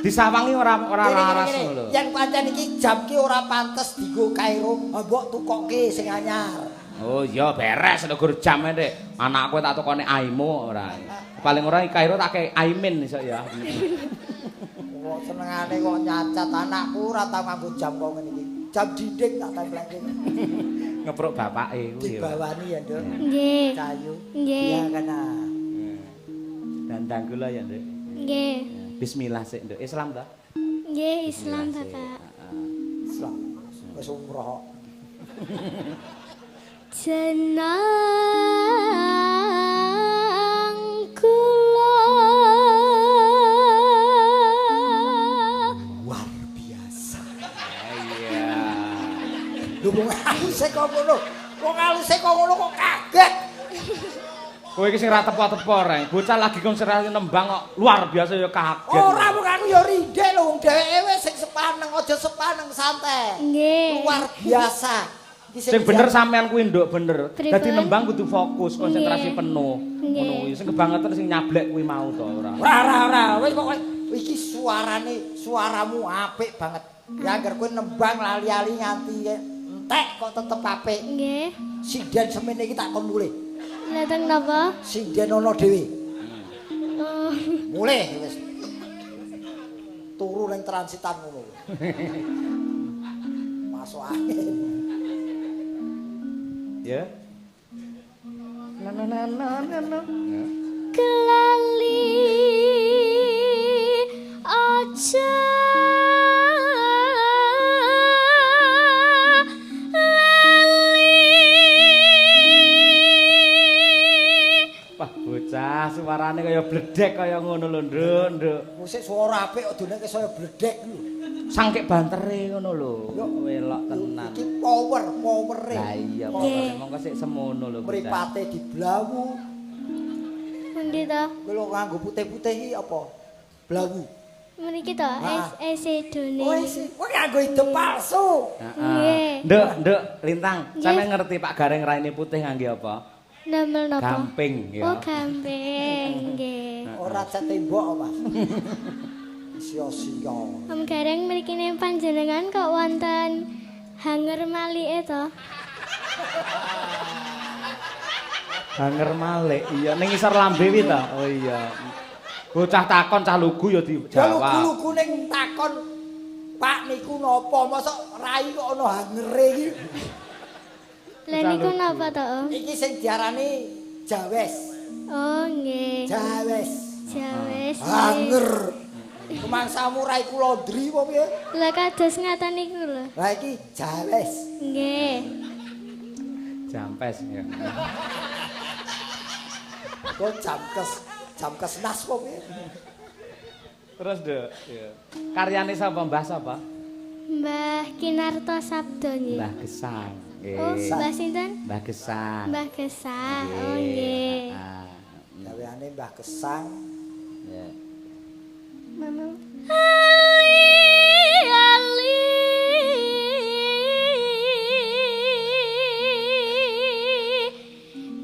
C: Disawangi ora ora
D: Kene, kene,
C: laras
D: kene.
C: ngono lho.
D: Yen pancen iki jam ki ora pantes dienggo Kairo, mbok tukoke sing anyar.
C: Oh iya beres lho gur jam Dik. Anakku tak tukone Aimo ora. Paling ora Kairo tak kei Aimin iso ya.
D: Kok senengane kok nyacat anakku ora tau nganggo jam kok ngene iki. Jam dinding tak tempelke.
C: Ngepruk bapake kuwi.
D: Dibawani ya, Nduk.
F: Nggih.
D: Cayu.
F: Nggih.
D: Iya kana.
C: Dandang kula ya, Nduk.
F: Nggih.
C: Bismillah sik, Nduk. Islam ta?
F: Nggih, Islam,
C: Bismillah sik.
F: Bapak.
C: Heeh.
D: Islam. Wis umroh kok.
F: Jenang kula
D: Luar biasa.
C: Iya.
D: Lho wong aluse kok ngono. Wong aluse kok ngono kok kaget.
C: Kowe iki sing ra tepo-tepo, Reng. Bocah lagi konsentrasi nembang kok luar biasa ya kaget.
D: Ora wong aku ya rindek lho wong dheweke wis sing sepaneng aja sepaneng santai.
F: Nggih.
D: Luar biasa. Iki
C: Sing bener sampean kuwi nduk bener.
F: Pripun?
C: Dadi nembang kudu fokus, konsentrasi
F: Nggih.
C: penuh.
F: Nggih.
C: Ngono kuwi. Sing kebangetan sing nyablek kuwi mau to ora.
D: Ora ora ora wis pokoke iki suarane suaramu apik banget. Ya angger kowe nembang lali-ali nganti entek kok tetep apik.
F: Nggih.
D: Sinden semene iki tak kon mulih.
F: Lha teng napa?
D: Sinden ana dhewe.
F: Oh.
D: Mulih wis. Turu ning transitan ngono. Masuk angin.
C: Ya. Na na na na na na.
F: Kelali aja lali.
C: Wah, bocah suarane kaya bledek kaya ngono lho, Nduk, Nduk.
D: Musik suara apik kok duneke saya bledek lho.
C: Sangke bantere ngono lho.
D: Yo.
C: Welok tenan.
D: Iki power, powere.
C: Lah iya,
F: Nggih.
C: mongko sik semono lho bocah.
D: Mripate diblawu.
F: Pundi to?
D: Kowe lho nganggo putih-putih iki apa? Blawu.
F: Mriki to
D: Ah.
F: es edone.
D: Oh, isi. Kowe nganggo ide palsu.
C: Heeh.
F: Nggih.
C: Nduk, Nduk, Lintang,
F: Nggih.
C: sampeyan ngerti Pak Gareng raine putih ngangge apa?
F: Damel napa?
C: Gamping ya.
F: Oh, gamping nggih.
D: Ora cek tembok, Mas. Sia-sia.
F: Om Gareng mrikine panjenengan kok wonten hanger malike to?
C: Hanger malik. Iya, ning isor lambe wi to. Oh iya. Bocah takon cah lugu ya dijawab.
D: Lugu-lugu ning takon Pak niku napa? Mosok rai kok ana hangere iki.
F: Lah niku napa to, Om?
D: Iki sing diarani jawes.
F: Oh, nggih.
D: Jawes.
F: Jawes.
D: Hanger. Kemangsamu rai ku laundry apa piye?
F: Lah kados ngaten niku lho.
D: Lah iki jawes.
F: Nggih.
C: Jampes ya.
D: Kok jamkes nas apa piye?
C: Terus, Nduk, ya. Karyane sapa, Mbah sapa?
F: Mbah Kinarto Sabdo nggih.
C: Mbah Gesang. Nggih.
F: Oh, Mbah sinten?
C: Mbah Gesang.
F: Mbah Gesang. Oh nggih.
C: Heeh.
D: Gaweane Mbah Gesang.
C: Ya.
F: Mama. Ali ali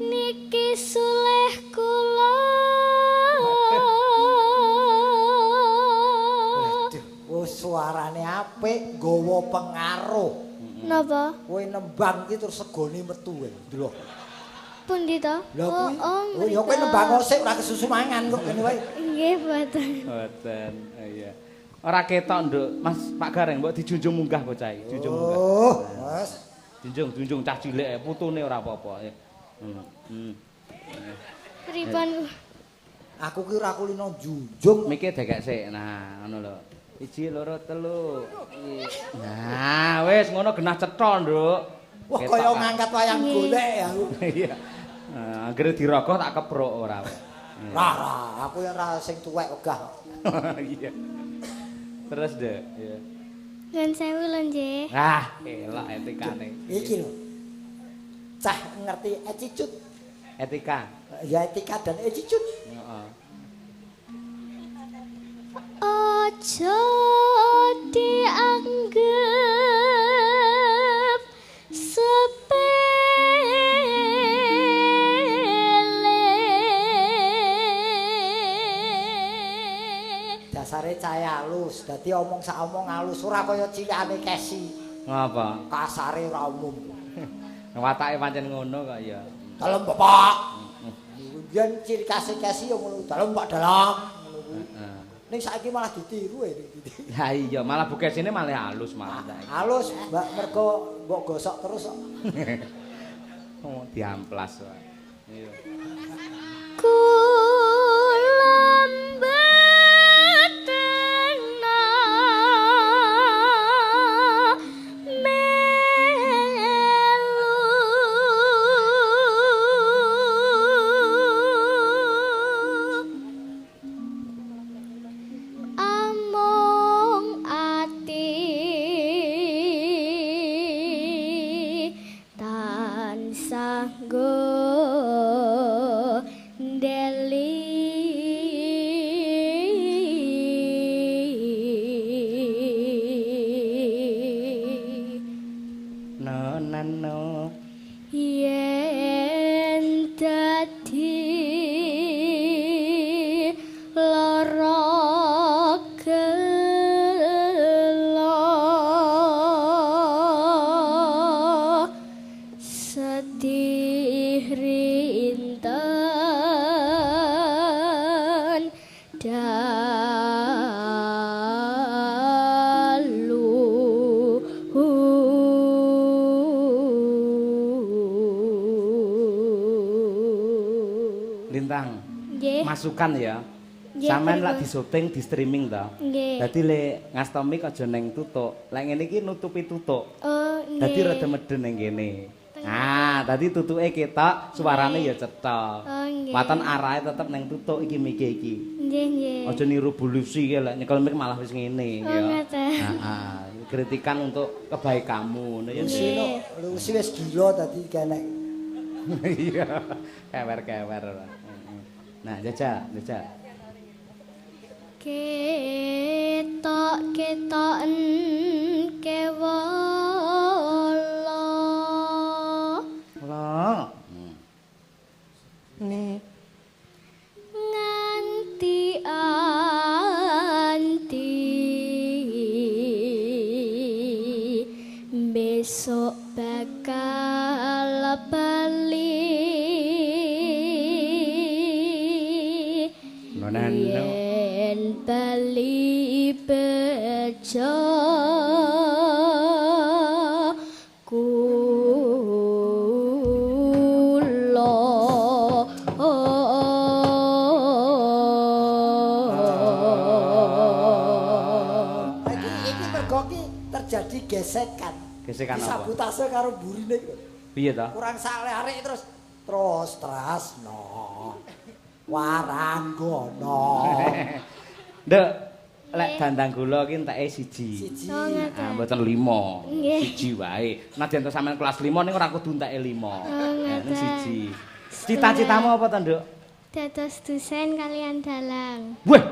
F: niki suleh kula.
D: Aduh, suarane apik, nggawa pengaruh.
F: Napa?
D: Kowe nembang iki terus segone metu kowe. Delok.
F: Pundi to?
D: Oh, oh, ya kowe nembang sik ora kesusu mangan kok ngene wae.
F: Nggih, mboten.
C: Mboten. Iya. Ora ketok, Nduk. Mas Pak Gareng mbok dijunjung munggah bocah iki, junjung munggah.
D: Oh, Mas.
C: Junjung, junjung cah cilik putune ora apa-apa.
F: Pripun?
D: Aku ki ora kulino junjung.
C: Mike degek sik. Nah, ngono lho. 1 2 3. Nah, wis ngono genah cetha, Nduk.
D: Wah, kaya ngangkat wayang golek aku.
C: Iya. Anggere dirogoh tak keprok ora.
D: Ora, aku ya ora sing tuwek wegah.
C: Iya. Terus, Nduk. Iya.
F: Nuwun sewu lho, nggih.
C: Ah, elok etikane.
D: Iki lho. Cah ngerti attitude.
C: Etika.
D: Ya etika dan attitude.
C: Heeh.
F: Aja dianggep sepele.
D: Dasare cah halus, dadi omong sak omong halus ora kaya cilikane Kesi.
C: Ngapa?
D: Kasare ora umum.
C: Watake pancen ngono kok ya.
D: Dalem Bapak. Biyen ciri khase Kesi ya ngono, dalem Pak Dalang ngono kuwi.
C: Heeh.
D: Ning saiki malah ditiru e.
C: Lah iya, malah Bu Kesine malah halus malah saiki.
D: Halus, Mbak, mergo mbok gosok terus kok.
C: Oh, diamplas wae. Iya.
F: Kula mboten melu among ati tansah gondeli.
C: No nano
F: yen dadi lara gela sedih rinten dalu.
C: Lintang.
F: Nggih.
C: Masukan ya.
F: Nggih,
C: Sampeyan lak
F: pripun?
C: disyuting di streaming to.
F: Nggih.
C: Dadi le ngasto mik aja neng tutuk. Lek ngene iki nutupi tutuk.
F: Oh, nggih.
C: Dadi rada medhen ning kene. Ah, dadi tutuke ketok, suarane ya cetha.
F: Oh, nggih.
C: Waton arahe tetep neng tutuk iki mike iki.
F: Nggih, nggih.
C: Aja niru Bu Lucy ki lek nyekel mik malah wis ngene
F: Oh,
C: ya.
F: ngoten.
C: Heeh, kritikan untuk kebaikanmu ngono ya.
D: Lucy no, Lucy wis gila dadi kenek.
C: Iya, kewer-kewer. Nah, jajal, jajal.
F: Ketok-ketoken kewala.
C: Lah. Ngono.
F: Yen bali bejo kula.
D: Iki mergo ki terjadi gesekan.
C: Gesekan apa?
D: Disabotase karo burine iki.
C: Piye to?
D: Kurang saleh arek terus terus trasno. Waranggono.
C: Nduk, lek dandang gula ki enteke siji.
D: Siji.
F: Oh, ngaten.
C: Ah, mboten 5.
F: Nggih.
C: Siji wae. Nadyan to sampean kelas 5 ning ora kudu enteke 5.
F: Oh,
C: Ning
F: ngaten.
C: siji. Cita-citamu apa to, Nduk?
F: Dados dosen kalian dalang.
C: Weh,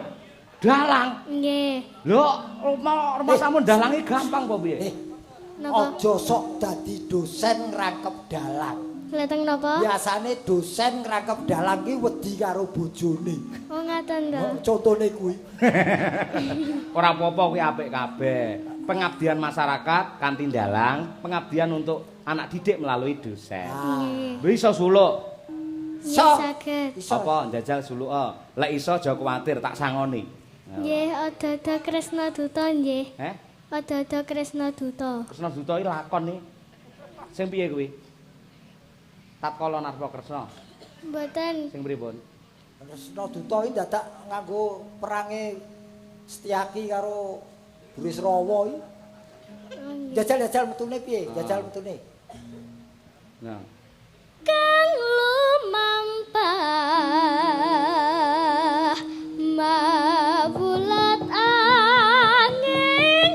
C: dalang.
F: Nggih.
C: Lho, rumahmu dalange gampang apa piye?
F: Napa?
D: Aja sok dadi dosen ngrangkep dalang.
F: Leteng napa?
D: Biasane dosen ngrangkep dalang ki wedi karo bojone.
F: Oh, ngaten to.
D: Contone kuwi.
C: Ora apa-apa kuwi apik kabeh. Pengabdian masyarakat kanthi dalang, pengabdian untuk anak didik melalui dosen.
F: Nggih.
C: Lho iso suluk.
F: Nggih
D: So.
F: saged.
D: Iso.
C: Apa njajal suluk? Lek iso aja kuwatir tak sangoni.
F: Nggih, Adada Kresna Duta nggih.
C: Heh?
F: Adada Kresna Duta.
C: Kresna Duta iki lakon iki. Sing piye kuwi? Tatkala Narpa Kresna.
F: Mboten.
C: Sing pripun?
D: Kresna Duta iki dadak nganggo perange Setyaki karo Burisrawa iki.
F: Oh, nggih.
D: Jajal-jajal metune piye? Jajal metune.
C: Nah.
F: Kang lumampah mawulat angin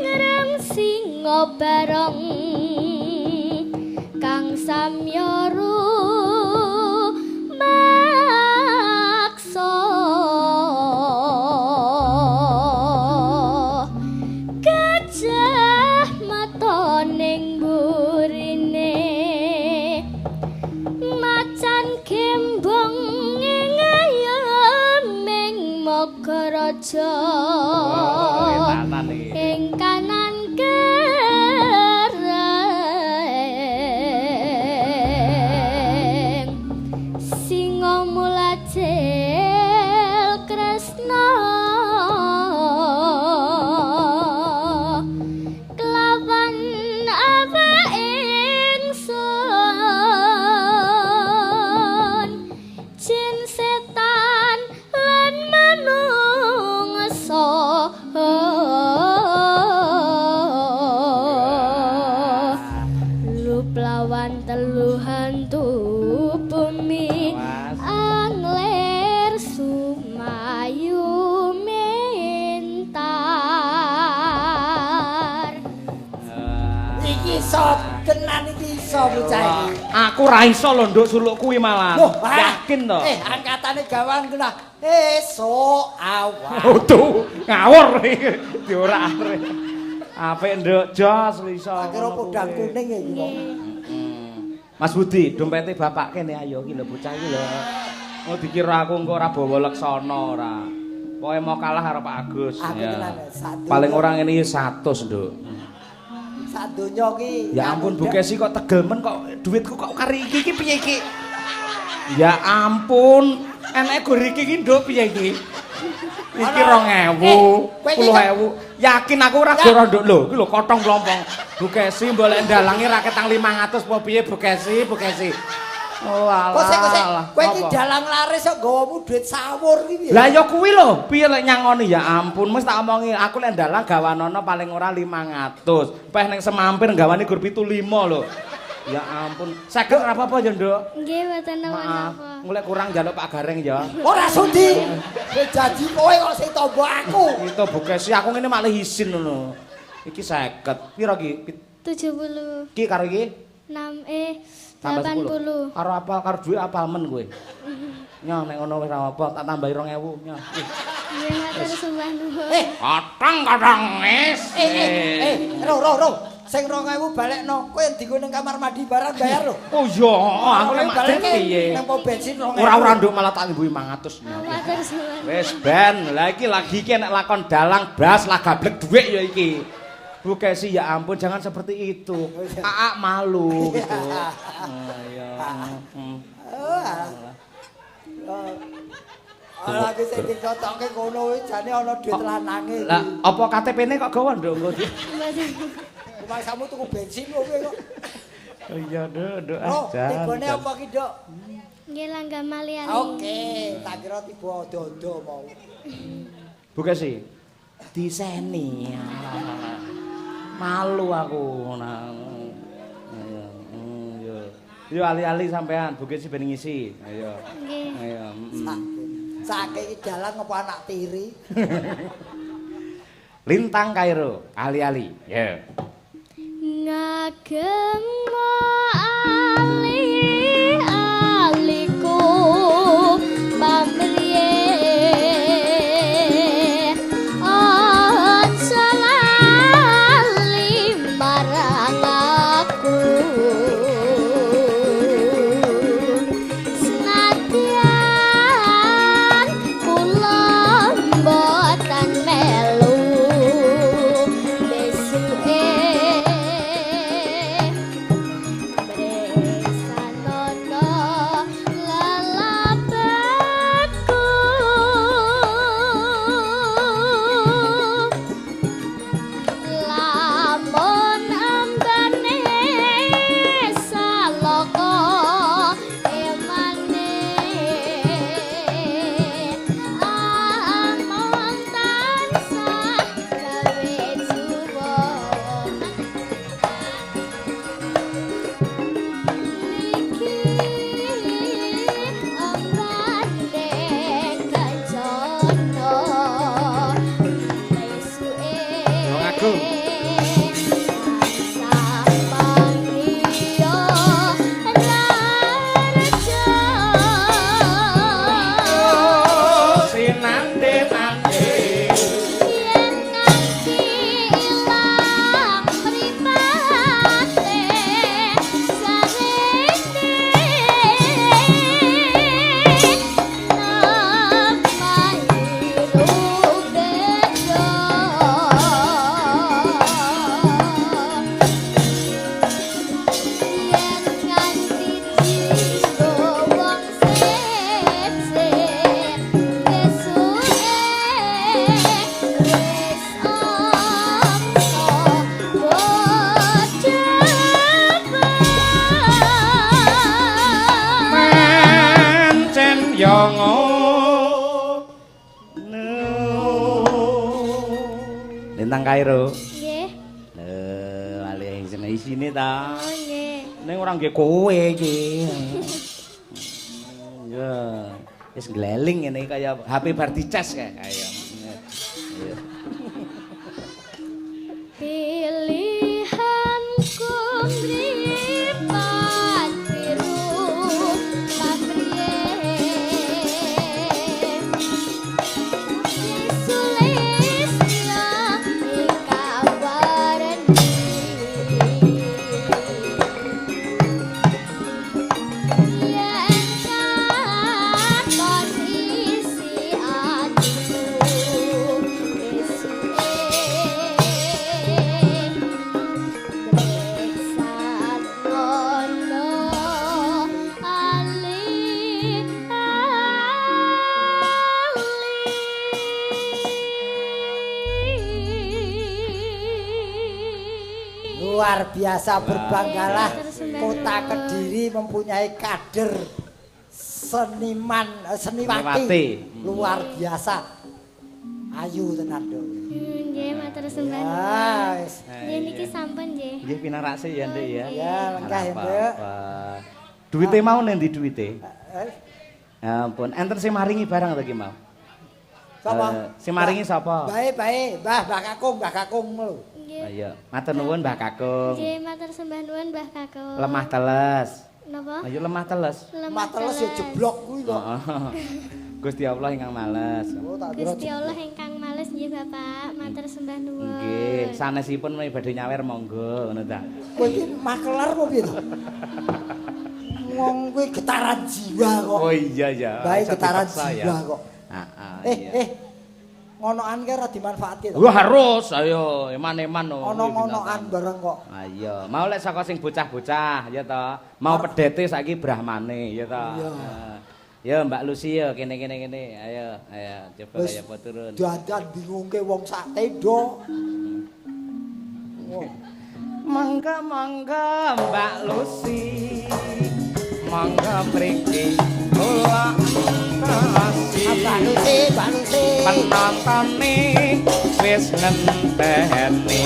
F: reng singa barong kang samya rumaksa gajah mata ning burine macan gembong ing ayaming Magaraja
C: Etanan iki.
F: ing kanan kereng singa mulajil Kresna kelawan awak ingsun jin setan lan manungsa. Luplawan telu hantu bumi
C: Awas.
F: angler sumayu mentar.
D: Iki iso tenan iki iso bocah iki.
C: Aku ra iso lho nduk suluk kuwi malah.
D: Loh, ah.
C: Yakin to.
D: Angkatane gawang kena esuk awan.
C: Oh, tuh, ngawur iki. Diorak-arik. Apik nduk, jos iso.
D: Tak kira
C: ngono
D: podang
C: kuwi.
D: kuning iki kok.
C: Mas Budi, dompete bapak kene ayo iki lho bocah iki lho. Oh dikira aku engko ora bawa leksana ora. Pokoke mau kalah karo Pak Agus.
D: Aku
C: Ya.
D: tenan sak
C: Paling ora ngene iki 100, Nduk.
D: Sak donya ki.
C: Ya ampun Bu Kesi kok tegel men kok duitku kok kari iki iki piye iki? Ya ampun, eneke gor iki iki Nduk piye iki? Iki 2000,
D: Eh, kowe iki
C: 10.000. Yakin aku ora
D: Ya.
C: goro nduk lho, iki lho kotong klompong. Bu Kesi mbok lek ndalangi ra ketang 500 apa piye Bu Kesi, Bu Kesi. Oh alah.
D: Kok sik kok sik, kowe iki
C: Apa?
D: dalang laris kok nggawamu duit sawur ki piye?
C: Lah ya kuwi lho, piye lek nyangoni ya ampun, mesti tak omongi aku lek ndalang gawanana paling ora 500. Peh ning Semampir gawane gur 75 lho. Ya ampun, 50 ora apa-apa ya, Nduk.
F: Nggih mboten
C: Maaf,
F: napa-napa.
C: golek kurang njaluk Pak Gareng ya.
D: Ora sudi. Kowe janji kowe kok sing tombo aku.
C: Itu Bu Kesi, aku ngene malah isin ngono. Iki 50. Piro iki?
F: 76
C: Iki karo iki tambah
F: 80.
C: 10. Karo apal karo dhuwit apal men kowe. Nyoh nek ngono wis ora apa, tak tambahi 2000 nyoh.
F: Nggih matur sembah nuwun.
C: Katang-katang wis.
D: Ro ro ro. Sing 2000 balekno, kowe dienggo ning kamar mandi barang bayar lho.
C: Oh iya, aku lek
D: balekke
C: madhep piye?
D: Nang pom bensin 2000.
C: Ora-ora nduk malah tak imbuhi 500.
F: Matur suwun.
C: Wis ben, lah iki lagi iki enek lakon dalang blas lah gablek dhuwit ya iki. Bu Kesi ya ampun jangan seperti itu. Aak malu gitu. Oh iya.
D: Oh, alah. Oh. Ala iki sing dicocokke kono kuwi jane ana duit lanange.
C: Lah, apa KTP-ne kok gawa nduk engko?
F: Mboten.
D: Rumangsamu tuku bensin kok kowe kok.
C: Oh iya, Nduk, Nduk.
D: Oh, tibane apa ki, Nduk?
F: Nggih langgam ali-ali.
D: Oke, tak kira tiba odo-odo mau.
C: Buka sih. Diseni. Malu aku nah. Ayo, yo. Yo ali-ali sampean, Bukit sih ben ngisi. Ayo.
F: Nggih.
C: Ayo.
D: Saking iki dalang apa anak tiri?
C: Lintang Kairo, ali-ali. Ya.
F: Ngagem ali-aliku pamriye aja lali marang aku senadyan kula mboten melu besuke mresanono lelapetku lamun ambane salaka emane among tansah gawe juwon niki ambane kancana besuke
C: Wong Agung.
F: tansah pangriya rareja.
C: Sinante nante.
F: Yen nganti ilang mripate sarene namahi rubeda yen nganti dienggo wong sese besuke wis amsa bojoban.
C: Pancen yo ngono. Lintang Kairo.
F: Nggih.
C: Lho, ali isine isine ta.
F: Oh nggih.
C: Ning ora nggih kowe iki. Ya, wis ngleling ngene kaya HP bar dicas kae. Ayo. Ayo.
F: Pilihanku mripat biru pamriye Sulistya ingkang warni yen katon isi atiku besuke Tresanono ali ali.
D: Luar biasa, berbanggalah
F: Terus
D: kota Kediri mempunyai kader seniman seniwati.
C: Seniwati.
D: Luar biasa. Ayu tenan, Nduk.
F: Nggih, matur sembah
D: Ya,
F: nuwun.
D: wis.
F: Nggih niki sampun nggih.
C: Nggih pinarakse ya, Nduk ya.
D: Ya, lenggah ya, Nduk.
C: Duwite mau nendi duwite?
D: Eh,
C: Ya ampun, enten sing maringi barang ta ki mau?
D: Sapa?
C: Sing maringi sapa?
D: Bae, bae, Mbah, Mbah Kakung, Mbah Kakung lho.
F: Nggih.
C: Ayo, matur nuwun Mbah Kakung.
F: Nggih, matur sembah nuwun Mbah Kakung.
C: Lemah teles.
F: Napa?
C: Ayo lemah teles.
D: Lemah teles ya jeblok kuwi kok.
C: Heeh. Gusti Allah ingkang males.
D: Oh, tak kira
F: Gusti Allah ingkang males nggih Bapak, matur sembah nuwun.
C: Nggih, sanesipun menawi badhe nyawer monggo ngono ta.
D: Kowe iki makelar apa piye to? Wong kowe getaran jiwa kok.
C: Oh iya ya.
D: Bae
C: Bisa
D: getaran
C: dipaksa ya.
D: jiwa kok.
C: Heeh.
D: Eh,
C: iya.
D: Ngonoan ki ora dimanfaatke to.
C: Wah harus, ayo eman-eman no.
D: Ono ngonoan bareng kok.
C: Ayo, mau lek saka sing bocah-bocah ya ta. Mau pedete saiki brahmane ya ta.
D: Iya.
C: Heeh. Ya Mbak Lucy ya kene kene kene. Ayo, ayo coba kaya apa turun.
D: Dandan bingungke wong sak tenda.
C: Mangga mangga Mbak Lucy. Mangga mriki kula entasi.
D: Mbak Lucy, Mbak Lucy.
C: Penontone wis ngenteni.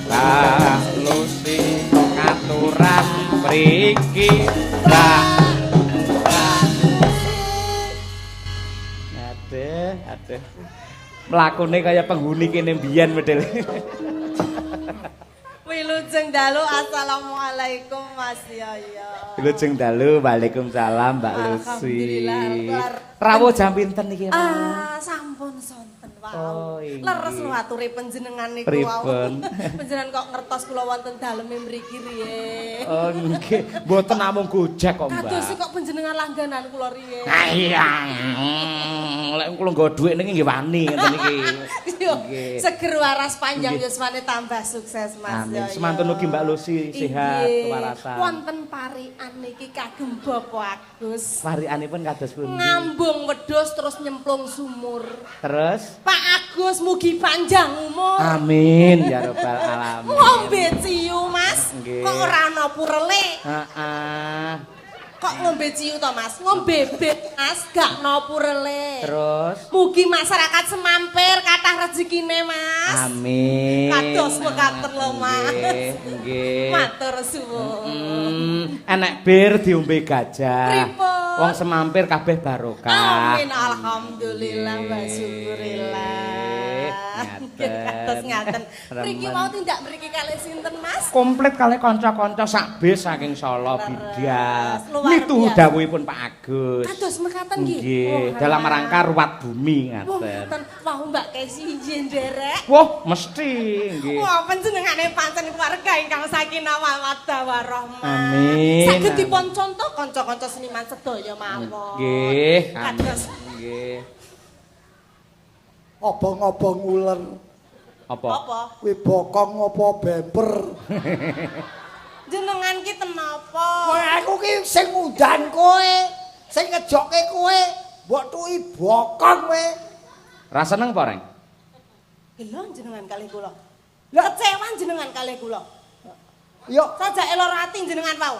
C: Mbak Lucy katuran mriki. Mbak Aduh, aduh. Mlakune kaya penghuni kene mbiyen model.
E: Wilujeng dalu, assalamualaikum Mas Yoyo.
C: Wilujeng dalu, waalaikumsalam Mbak Lucy.
E: Alhamdulillah.
C: Rawuh jam pinten iki?
E: Ah, sampun sonten wau.
C: Oh, inggih.
E: Leres lho ature panjenengan niku wau.
C: Pripun?
E: Panjenengan kok ngertos kula wonten daleme mriki riye.
C: Oh nggih, mboten namung Gojek kok, Mbak.
E: Kados kok panjenengan langganan kula riye.
C: Ah iya. Lek kula nggo dhuwit niki nggih wani ngeten iki.
E: Yo,
C: Nggih.
E: seger waras panjang
C: Nggih.
E: yuswane tambah sukses Mas
C: Amin.
E: Yoyo.
C: Semantun ugi Mbak Lucy sehat,
E: Inggih.
C: kewarasan.
E: Wonten parikan niki kagem Bapak Agus.
C: Parikanipun kados pundi?
E: Ngambung wedhus terus nyemplung sumur.
C: Terus
E: Pak Agus mugi panjang umur.
C: amin ya rabbal alamin.
E: Ngombe ciu, Mas.
C: Nggih.
E: Kok ora ana purele?
C: Heeh.
E: Kok ngombe ciu to, Mas? Ngombe bit, Mas, gak ana purele.
C: Terus
E: Mugi masyarakat Semampir kathah rezekine, Mas.
C: amin.
E: Kados mekaten lho, Mas.
C: Nggih, nggih.
E: Matur suwun.
C: Enek bir diombe gajah.
E: Pripun?
C: Wong Semampir kabeh barokah.
E: Amin alhamdulillah wa syukurillah.
C: Nggih,
E: Kados ngaten. Mriki
C: Remen.
E: mau tindak mriki kalih sinten, Mas?
C: Komplit kalih kanca-kanca sak bis saking Solo Bidal.
E: Luar
C: Mituhu
E: biasa.
C: dawuhipun Pak Agus.
E: Kados mekaten nggih.
C: Nggih,
E: Oh,
C: dalam
E: alah.
C: rangka ruwat bumi
E: Wah,
C: ngaten.
E: ngaten. Wah, Mbak Kesi nggih nderek.
C: Wah, mesti nggih.
E: Wah, panjenengane pancen keluarga ingkang sakinah mawaddah warahmah.
C: Amin.
E: Saged dipun contoh kanca-kanca seniman sedaya mawon.
C: Nggih, amin.
E: Kados
C: Nggih.
D: Obong-obong uler.
C: Apa?
E: apa?
D: Kuwi bokong apa bemper.
E: Jenengan ki tenapa?
D: Kowe aku ki sing ngundang kowe, sing ngejokke kowe, mbok tuki bokong kowe.
C: Ra seneng apa, Reng?
E: Gelo jenengan kalih kula.
D: Lah
E: Kecewa jenengan kalih kula.
D: yo
E: Sajake lara ati jenengan wau.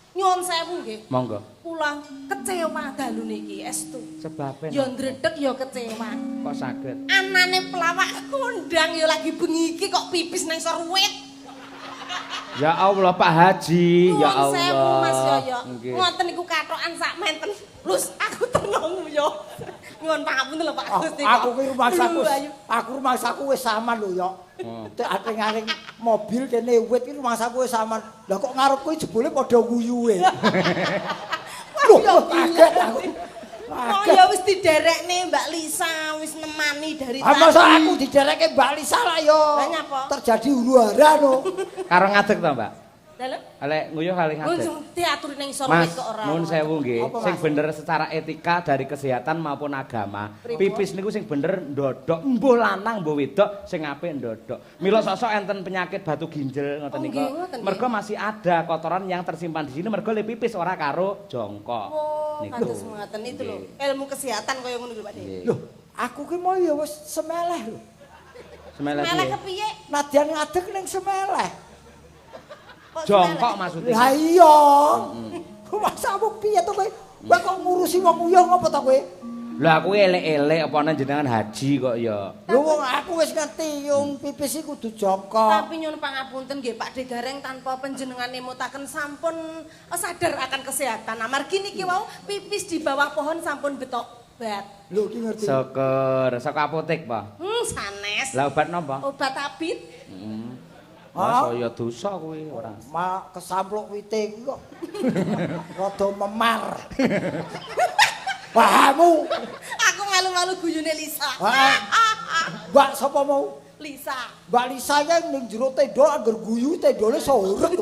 E: Nyuwun sewu nggih.
C: Monggo.
E: Kula kecewa dalu niki estu.
C: Sebabe
E: Ya ndredeg ya kecewa.
C: kok saged?
E: Anane pelawak kondang ya lagi bengi iki kok pipis nang sor wit.
C: Ya Allah Pak Haji, ya
E: Nuwun
C: Allah.
E: sewu Mas Yoyo.
C: Nggih.
E: Ngoten niku kathokan sak menten. Lus aku tenung yo. Nyuwun pangapunten lho Pak Agus niku.
D: aku ki rumangsaku
E: Lho, ayo.
D: aku rumangsaku wis saman lho yo.
C: Oh.
D: Tek aring-aring mobil kene wit ki rumangsaku wis saman. Lah kok ngarepku jebule padha nguyuhe.
E: Wah,
D: Loh,
E: ya
D: kaget aku.
E: Oh
D: Kaget.
E: ya wis diderekne Mbak Lisa, wis nemani dari
D: Ah,
E: tadi.
D: masa aku diderekke Mbak Lisa lah yo.
E: Lah nyapa?
D: Terjadi huru-hara no.
C: Karo ngadeg to, Mbak?
E: Dalem?
C: Lek nguyuh kali ngadeg.
E: Langsung diaturi ning sor
C: Mas,
E: wit kok ora.
C: nuwun sewu nggih.
D: Apa,
C: Sing
D: Mas?
C: bener secara etika dari kesehatan maupun agama.
E: Pripun?
C: Pipis niku sing bener ndodok, mbuh lanang mbuh wedok sing apik ndodok. Mila sok-sok enten penyakit batu ginjal ngoten
E: Oh,
C: niku.
E: nggih, ngoten nggih.
C: Mergo masih ada kotoran yang tersimpan di sini mergo le pipis ora karo jongkok.
E: Oh,
C: Niku.
E: kados ngoten itu lho.
C: Nggih.
E: Ilmu kesehatan kaya ngono lho Pak De.
C: Nggih.
D: Loh, aku ki mau ya wis semeleh lho.
C: Semeleh
E: Semeleh
C: piye?
E: kepiye?
D: Nadyan ngadeg ning semeleh.
E: Kok
C: Jongkok
E: semeleh?
C: maksudnya.
D: Lah iya. Masamu piye to kowe? Kowe kok ngurusi wong uyuh ngopo to kowe?
C: Lah aku elek-elek apa ana jenengan haji kok ya.
D: Lho wong aku wis ngerti yung pipis iki kudu jongkok.
E: Tapi nyuwun pangapunten nggih Pak De Gareng tanpa panjenengan emutaken sampun sadar akan kesehatan. Amargi niki wau pipis di bawah pohon sampun betok obat.
D: Lho ki ngerti.
C: Syukur, saka apotek, Pak.
E: Sanes.
C: Lah obat napa?
E: Obat abit.
C: Wah, saya dosa kuwi ora.
D: Ma kesampluk wite iki kok rada memar. Pahamu?
E: Aku malu-malu guyune Lisa.
D: Heeh. Mbak sapa mau?
E: Lisa.
D: Mbak Lisa ki ning jero tenda angger guyu tendone sorep.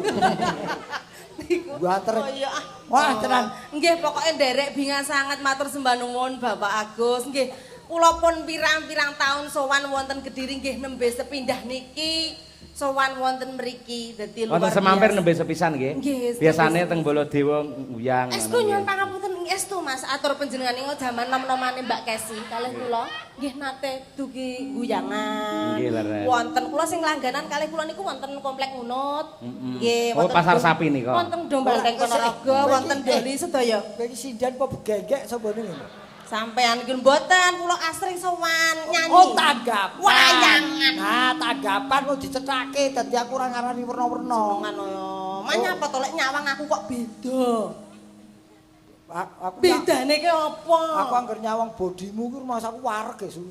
E: Niku.
D: Buater.
E: Oh iya. ah.
D: Wah, tenan.
E: Nggih, pokoke nderek binga sanget matur sembah nuwun Bapak Agus. Nggih, kula pun pirang-pirang taun sowan wonten Kediri nggih nembe sepindah niki. sowan wonten mriki dadi luar
C: Wonten Semampir
E: biasa.
C: nembe sepisan nggih.
E: Nggih,
C: Biasane
E: nembe
C: teng Baladewa nguyang.
E: Estu
C: ngono
E: nyuwun
C: nggih.
E: pangapunten estu Mas, atur panjenengan niku jaman nom-nomane Mbak Kesi kalih kula nggih nate dugi guyangan.
C: Nggih, leres.
E: Wonten kula sing langganan kalih kula niku wonten komplek Ngunut. Nggih,
C: Oh, pasar sapi nika.
E: Wonten Dombanteng Ponorogo, wonten Doli sedaya.
D: Kowe iki sinden apa begenggek sapa ngene?
E: Sampean iki mboten, kula asring sowan nyanyi.
D: Oh, tanggapan.
E: Wayangan.
D: Nah, tanggapan kok dicethake dadi aku ora ngarani werna-werna.
E: Ngono yo. Manyapa to lek nyawang aku kok beda.
D: Aku
E: Bedane ki apa?
D: Aku angger nyawang bodimu ki rumangsaku wareg ya, Su.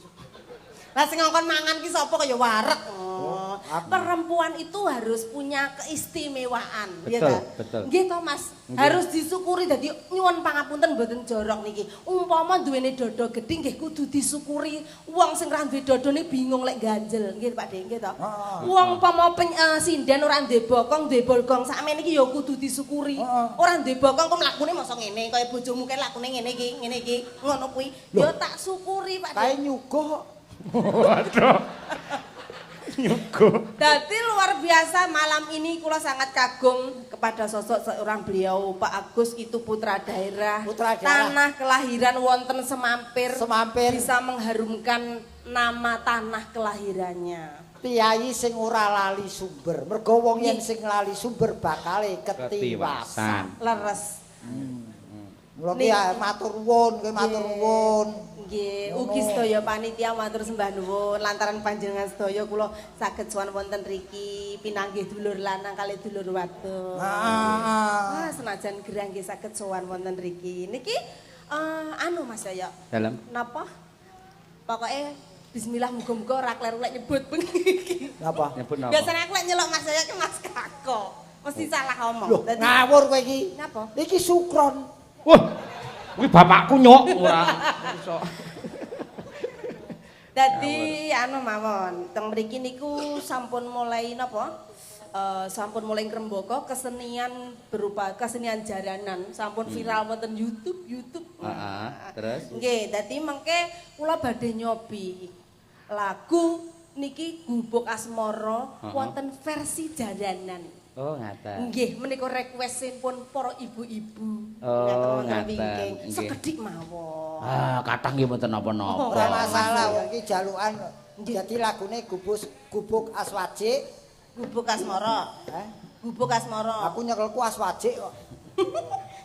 E: Lah sing ngongkon mangan ki sapa kaya wareg. Oh,
D: aku-
E: Perempuan itu harus punya keistimewaan, ya
C: Betul,
E: ta?
C: betul.
E: Nggih to, Mas. Harus disyukuri dadi nyuwun pangapunten mboten jorok niki. Umpama duwene dodo gedhi nggih kudu disyukuri. Wong sing ra duwe dodone bingung lek ganjel. Nggih Pak De, nggih to.
D: Heeh.
E: Wong umpama sinden ora duwe bokong, duwe bolgong sakmene iki ya kudu disyukuri.
D: Heeh.
E: Ora duwe bokong kok mlakune mosok ngene, kaya bojomu kae lakune ngene iki, ngene iki, ngono kuwi. Ya tak syukuri Pak De.
D: Kae nyuguh kok.
C: Waduh. Nyuguh.
E: Dadi luar biasa malam ini kula sangat kagum kepada sosok seorang beliau Pak Agus itu putra daerah,
D: Putra daerah.
E: Tanah kelahiran wonten Semampir,
D: Semampir.
E: bisa mengharumkan nama tanah kelahirannya.
D: Piyayi sing ora lali sumber. Mergo wong yen sing lali sumber bakale ketiwasan.
C: Ketiwasan.
E: Leres.
D: Mula ki ya, matur nuwun, kowe matur nuwun.
E: Nggih, ugi sedaya panitia matur sembah nuwun lantaran panjenengan sedaya kula saged sowan wonten mriki pinanggih dulur lanang kalih dulur wadon.
D: Heeh.
E: Wah, senajan gerang nggih saged sowan wonten mriki. Niki anu Mas Yoyo.
C: Dalem.
E: Napa? Pokoke bismillah muga-muga ora kleru lek nyebut bengi iki.
D: Napa?
C: Nyebut napa?
E: Biasane aku lek nyelok Mas Yoyo ki Mas Kako. Mesti salah omong.
D: Loh,
E: Dadi-
D: ngawur kowe iki.
E: Napa?
D: Iki Sukron.
C: Wah. Kuwi bapakku nyok ora iso.
E: Dadi anu mawon, teng mriki niku sampun mulai napa? Sampun mulai ngrembaka kesenian berupa kesenian jaranan, sampun viral wonten YouTube, YouTube.
C: Heeh, terus?
E: Nggih, dadi mengke kula badhe nyobi lagu niki Gubuk Asmara wonten versi jaranan.
C: Oh, ngaten.
E: Nggih, menika requestipun para ibu-ibu.
C: Oh,
E: Ngaten wonten
C: ngaten.
E: wingking.
C: Nggih.
E: Sekedhik mawon.
C: Ah, kathah nggih mboten napa-napa.
D: Ora masalah wong iki jalukan. Dadi lagune Gubus Gubuk Aswajik.
E: Gubuk Asmara.
D: Eh?
E: Gubuk Asmara.
D: Aku nyekelku Aswajik kok.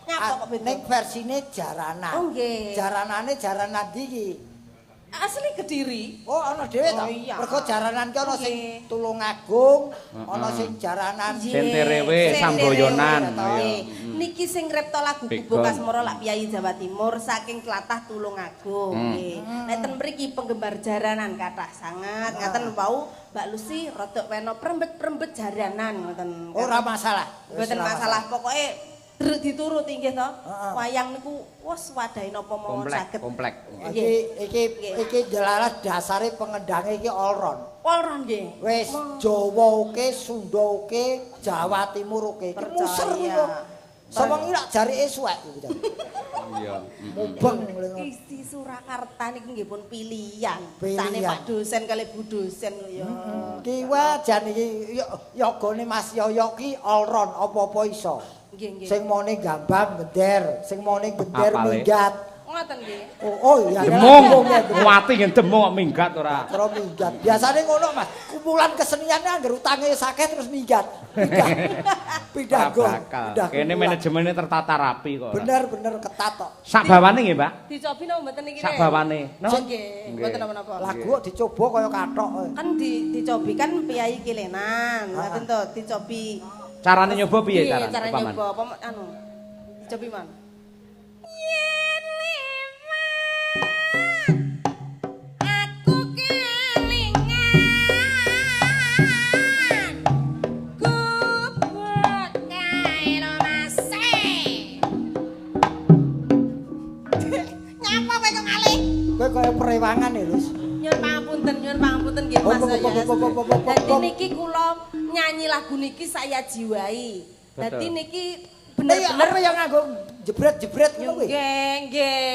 E: Nyapa kok beda?
D: Ning versine jaranan.
E: Oh, nggih.
D: Jaranane jaranan ndi iki?
E: Asli Kediri.
D: Oh, ana dhewe ta?
E: Oh, iya.
D: Mergo jaranan ki ana sing
E: Nggih.
D: Tulungagung, ana sing jaranan
C: Senterewe, Samboyonan.
E: Nggih.
C: Iya.
E: Niki sing ngripta lagu
C: Begon.
E: Gubuk Asmara lak Piyayi Jawa Timur saking tlatah Tulungagung. Nggih. Nek ten mriki penggemar jaranan kathah sangat. Ngaten wau Mbak Lucy rodok weno prembet-prembet jaranan ngoten.
D: Ora masalah.
E: Mboten masalah, pokoke dituruti nggih to.
D: Heeh.
E: Wayang niku wis wadahe napa mawon
C: Komplek,
E: saged.
C: komplek.
D: Iki iki iki jelalah dasare pengendange iki all round.
E: All round nggih.
D: Wis Jawa oke, Sunda oke, Jawa Timur oke. Iki muser kuwi
E: Percaya.
D: kok. Sewengi lak jarike suwek kuwi.
C: Iya.
D: Mubeng lho.
E: Isi Surakarta niku nggih pun pilihan.
D: Pilihan.
E: Sane Pak dosen kalih Bu dosen lho ya.
D: Ki wajan iki yogane Mas Yoyo ki all round apa-apa iso.
E: Nggih, nggih.
D: Sing mone gambang gender, sing mone gender
C: Apale.
D: minggat.
E: Ngoten nggih.
D: Oh, oh iya.
C: Demung, nguati nggih demung kok minggat ora.
D: Terus minggat. Biasane ngono Mas. Kumpulan keseniannya angger utange sakeh terus minggat. Pindah. Pindah
C: Ora
D: gong.
C: bakal.
D: Pindah
C: Kene
D: kumpulan.
C: manajemennya tertata rapi kok. ora.
D: Bener-bener ketat kok.
C: Sak bawane nggih, Pak?
E: Dicobi napa mboten niki?
C: Sak bawane. No?
E: Oh, nggih, mboten napa-napa.
D: Lagu kok dicoba kaya kathok.
E: Kan dicobi kan piyayi kilenan, ngoten to, dicobi.
C: Carane nyoba piye
E: Piye
C: carane?
E: Carane
C: Paman?
E: nyoba apa anu? Dicobi man. Yen lewat aku kelingan gubuk kae lho Mas. Nyapa kowe kok ngalih?
D: Kowe kaya prewangan ya, Lus.
E: Nyuwun pangapunten, nyuwun pangapunten nggih Mas.
D: Oh,
E: Dadi niki kula nyanyi lagu niki saya jiwai. Dadi
C: Betul.
E: niki
D: Bener-bener
E: bener-bener
D: apa yang nganggo jebret-jebret ngono kuwi?
E: nggih, nggih.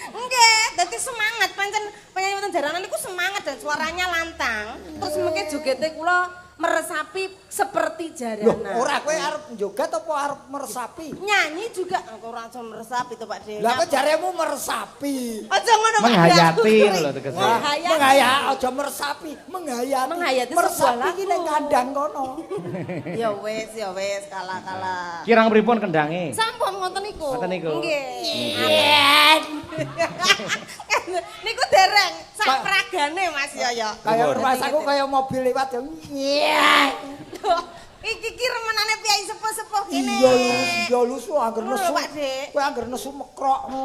E: Nggih, dadi semangat pancen penyanyi wonten jaranan niku semangat dan Suaranya lantang, terus mengke jogete kula meresapi seperti jaranan.
D: Loh, ora kowe arep joget apa arep meresapi?
E: Nyanyi juga aku ora iso meresapi to Pak De.
D: Lah kok jaremu meresapi.
E: Aja ngono Pak.
C: Menghayati lho tegese.
D: Menghayati aja meresapi, menghayati.
E: Menghayati sebuah
D: meresapi ki ning kandang kono.
E: Ya wis kalah-kalah.
C: Kirang pripun kendange?
E: Sampun ngoten niku.
C: Ngoten niku.
E: Nggih. Niku dereng sak pragane Mas Yoyo.
D: Kaya rumahku kaya mobil lewat ya.
E: Iki ki remenane piyai sepuh-sepuh kene.
D: Iya lusu angger nesu. Kowe angger nesu mekrokmu.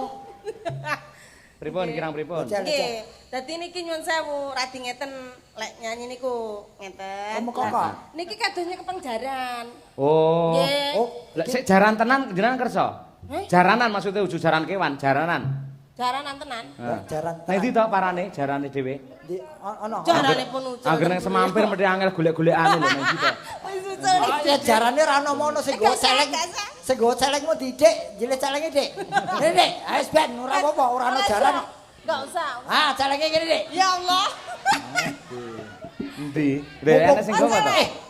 C: Pripun kirang pripun?
E: Nggih. Dadi niki nyuwun sewu radi ngeten lek nyanyi niku ngeten.
D: Oh,
E: niki kadosnya kepeng jaran.
C: Oh. Oh, lek sik jaran tenan jenengan kersa? Jaranan maksudnya uju jaran kewan, jaranan.
E: Jaranan tenan.
D: Jaran.
C: Nang ndi to parane jarane dhewe?
D: Ndi ana.
E: Jarane pun ucul.
C: Angger nang Semampir mesti angel golek-golekane lho nang ndi to.
E: Wis ucul.
D: Ya jarane ra ono mono sing nggo celeng. Sing nggo celeng mu didik, jile celenge, Dik. Ngene, Dik. Wis ben ora apa-apa, ora ono jaran.
E: Enggak usah.
D: Ah, celenge ngene, Dik.
E: Ya Allah.
C: Endi? Lha ana sing nggo to?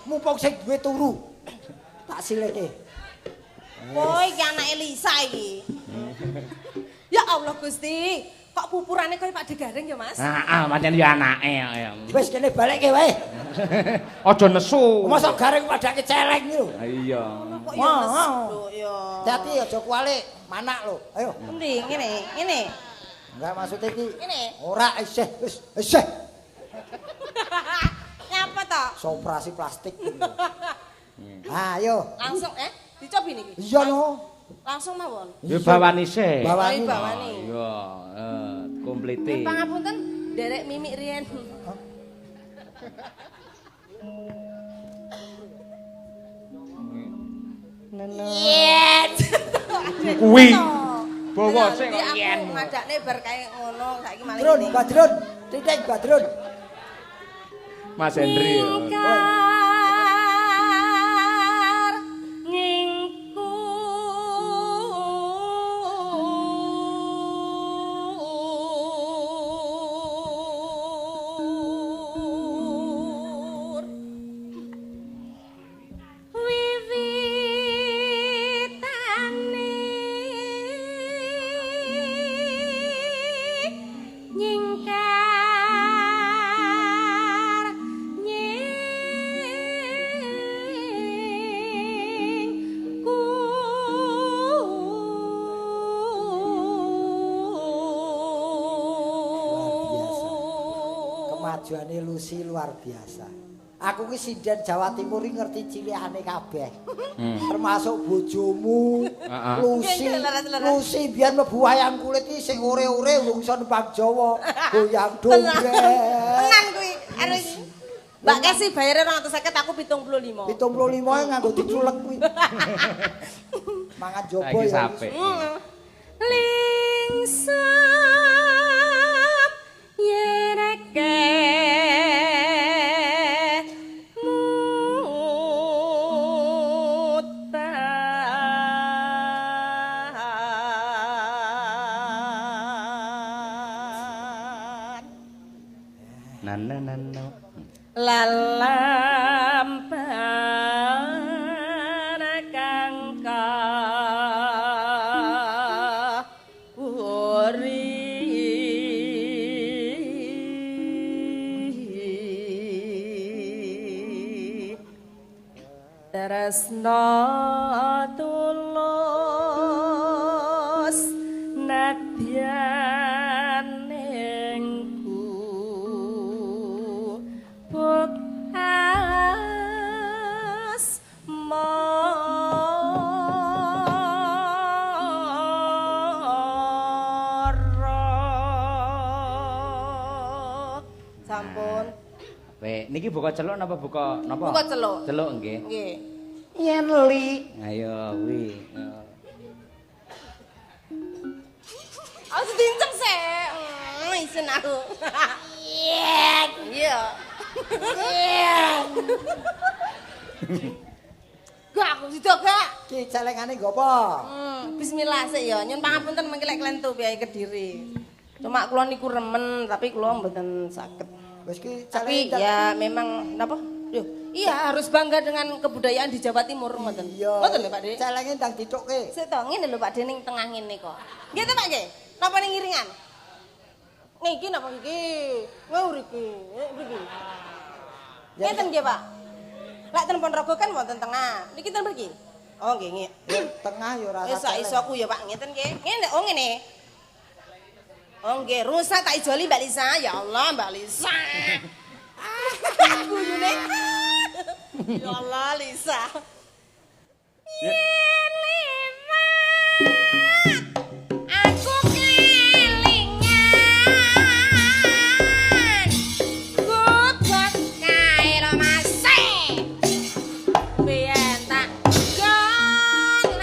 D: Mumpung sing duwe turu. Tak sileke.
E: Kowe iki anake Lisa iki. Ya Allah Gusti, kok pupurane kaya Pak De Gareng ya Mas?
C: Heeh, pancen ya anake ya.
D: Wis kene balekke wae.
C: Aja nesu.
D: Mosok Gareng padake celeng iki lho.
C: Iya.
E: Kok ya nesu ya.
D: Hati-hati aja kualik, manak lho. Ayo.
E: Endi ngene, ngene.
D: Enggak maksud iki.
E: Ngene.
D: Ora isih, wis isih.
E: Nyapa to?
D: Operasi plastik. Ayo.
E: Langsung dicobi niki.
D: Iya no.
E: Langsung mawon.
C: Ya bawani sik.
D: Bawani.
C: Iya, komplete.
E: Pangapunten nderek mimik riyen. Yen.
C: Kuwi. Bawa sik kok
E: yen. Ngadakne bar kae ngono saiki malah.
D: Badrun, Badrun. Titik Badrun.
C: Mas Hendri.
D: Kemajuane Lucy luar biasa. Aku ki sinden Jawa Timur iki ngerti cilikane kabeh. Termasuk bojomu, Lucy. Lucy biyen mlebu wayang kulit iki sing ore-ore wong iso nembang Jawa, goyang dombrek.
E: Tenan kuwi. Mbak Kesi bayare 250 aku 75.
D: 75 nganggo diculek kuwi. Mangan jobo ya.
E: Lingsep yereke mutan
C: nananano
E: lalampan kang kawuri tresna tulus nadyan ing gubuk asmara. Sampun.
C: Weh, niki buka celuk napa buka napa?
E: Buka celuk.
C: Celuk nggih.
E: Nggih.
C: Yen li. Ayo kuwi.
E: Aku dinceng sik. Isin aku. Yen. Iya. Gak aku sida gak.
D: Ki celengane nggo apa?
E: Bismillah sik ya. Nyun pangapunten mengki lek klentu piyai Kediri. Cuma kula niku remen tapi kula mboten saged.
D: Wis ki
E: Tapi ya memang napa? Duh, iya harus bangga dengan kebudayaan di Jawa Timur ngoten.
D: Iya.
E: Ngoten lho Pak De.
D: Celenge ndang ditukke.
E: Sik to, ngene lho Pak De ning tengah ngene kok. Nggih to Pak nggih? Napa ning ngiringan? Niki napa iki? Ngawur iki. Mriki. Ngeten nggih Pak. Lek ten Ponorogo kan wonten tengah. Niki ten mriki. Oh nggih nggih.
D: Tengah ya ora.
E: Wis sak isoku ya Pak, ngeten nggih. Ngene oh ngene. Oh nggih, rusak tak ijoli Mbak Lisa. Ya Allah Mbak Lisa. Guyune. Ya Allah Lisa. Yen liwat aku kelingan gubuk kae lho Mas. Biyen tak goleren.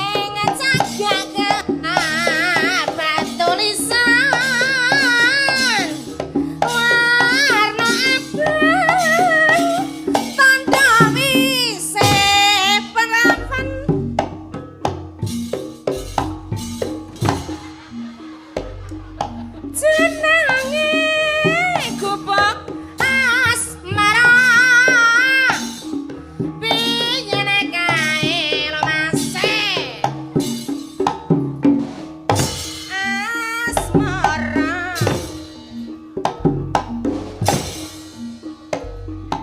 E: Ing cagak tulisan warna abang tanda wise perawan jenenge gubuk asmara piye kae lho Mas. Asmara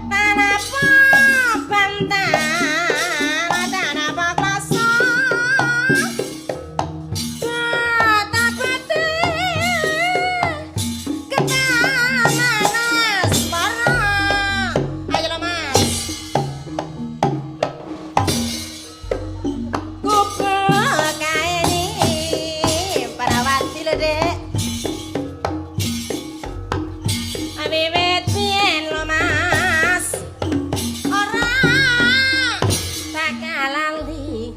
E: tanapa bantal tanapa klasa batabate ketaman asmara. Ayo lho Mas. Gubuk kae ni Parawati lho Dek. Wiwit biyen lho Mas ora bakal lali.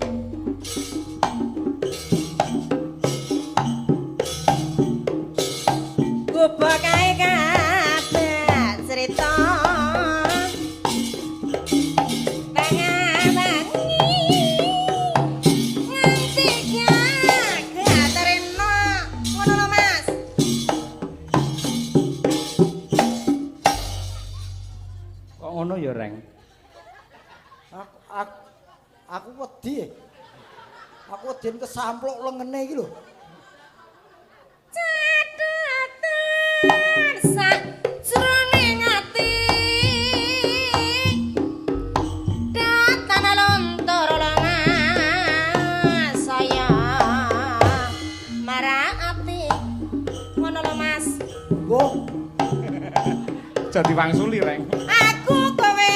E: Gubuk kae kabeh cerita tengah wengi nganti gak terima ngono lho Mas.
C: Kok ngono ya, Reng?
D: Aku wedi. Aku wedi kesampluk lengene iki lho.
E: Catatan sak jroning ati datan luntur lengan saya marang ati ngono lho Mas.
D: Wah,
C: Jadi wangsuli, Reng.
E: Aku kowe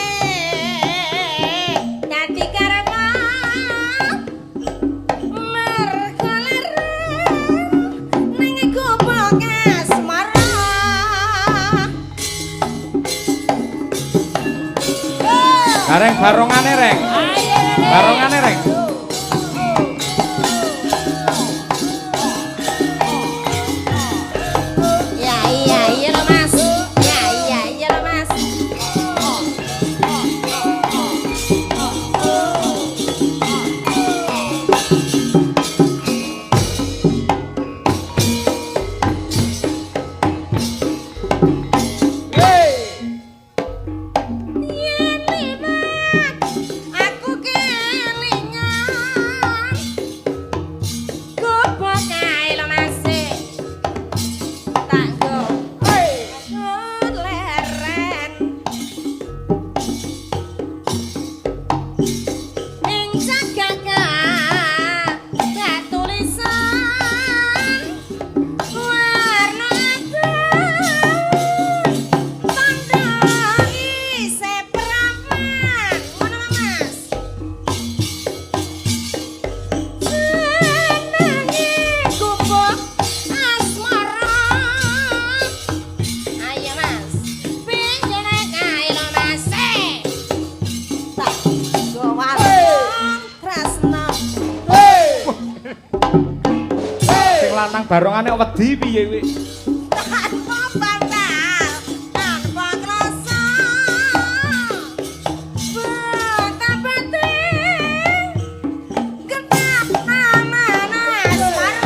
E: dadi karma mergo leren ning gubuk asmara.
C: Gareng barongane, Reng. Barongane, Reng.
E: Ya iya iya lho Mas. Ya iya iya lho Mas. Yen liwat aku kelingan gubuk kae lho Mas. Tak nggo leren ing cagak tulisan warna abang tanda isih perawan ngono Mas. Jenenge gubuk asmara. Ayo Mas, pinjene kae lho Mas. Tak gowarung tresna.
C: Sing lanang barongane kok wedi piye kuwi?
E: Tanpa bantal, tanpa klasa. Betapate ketaman asmara.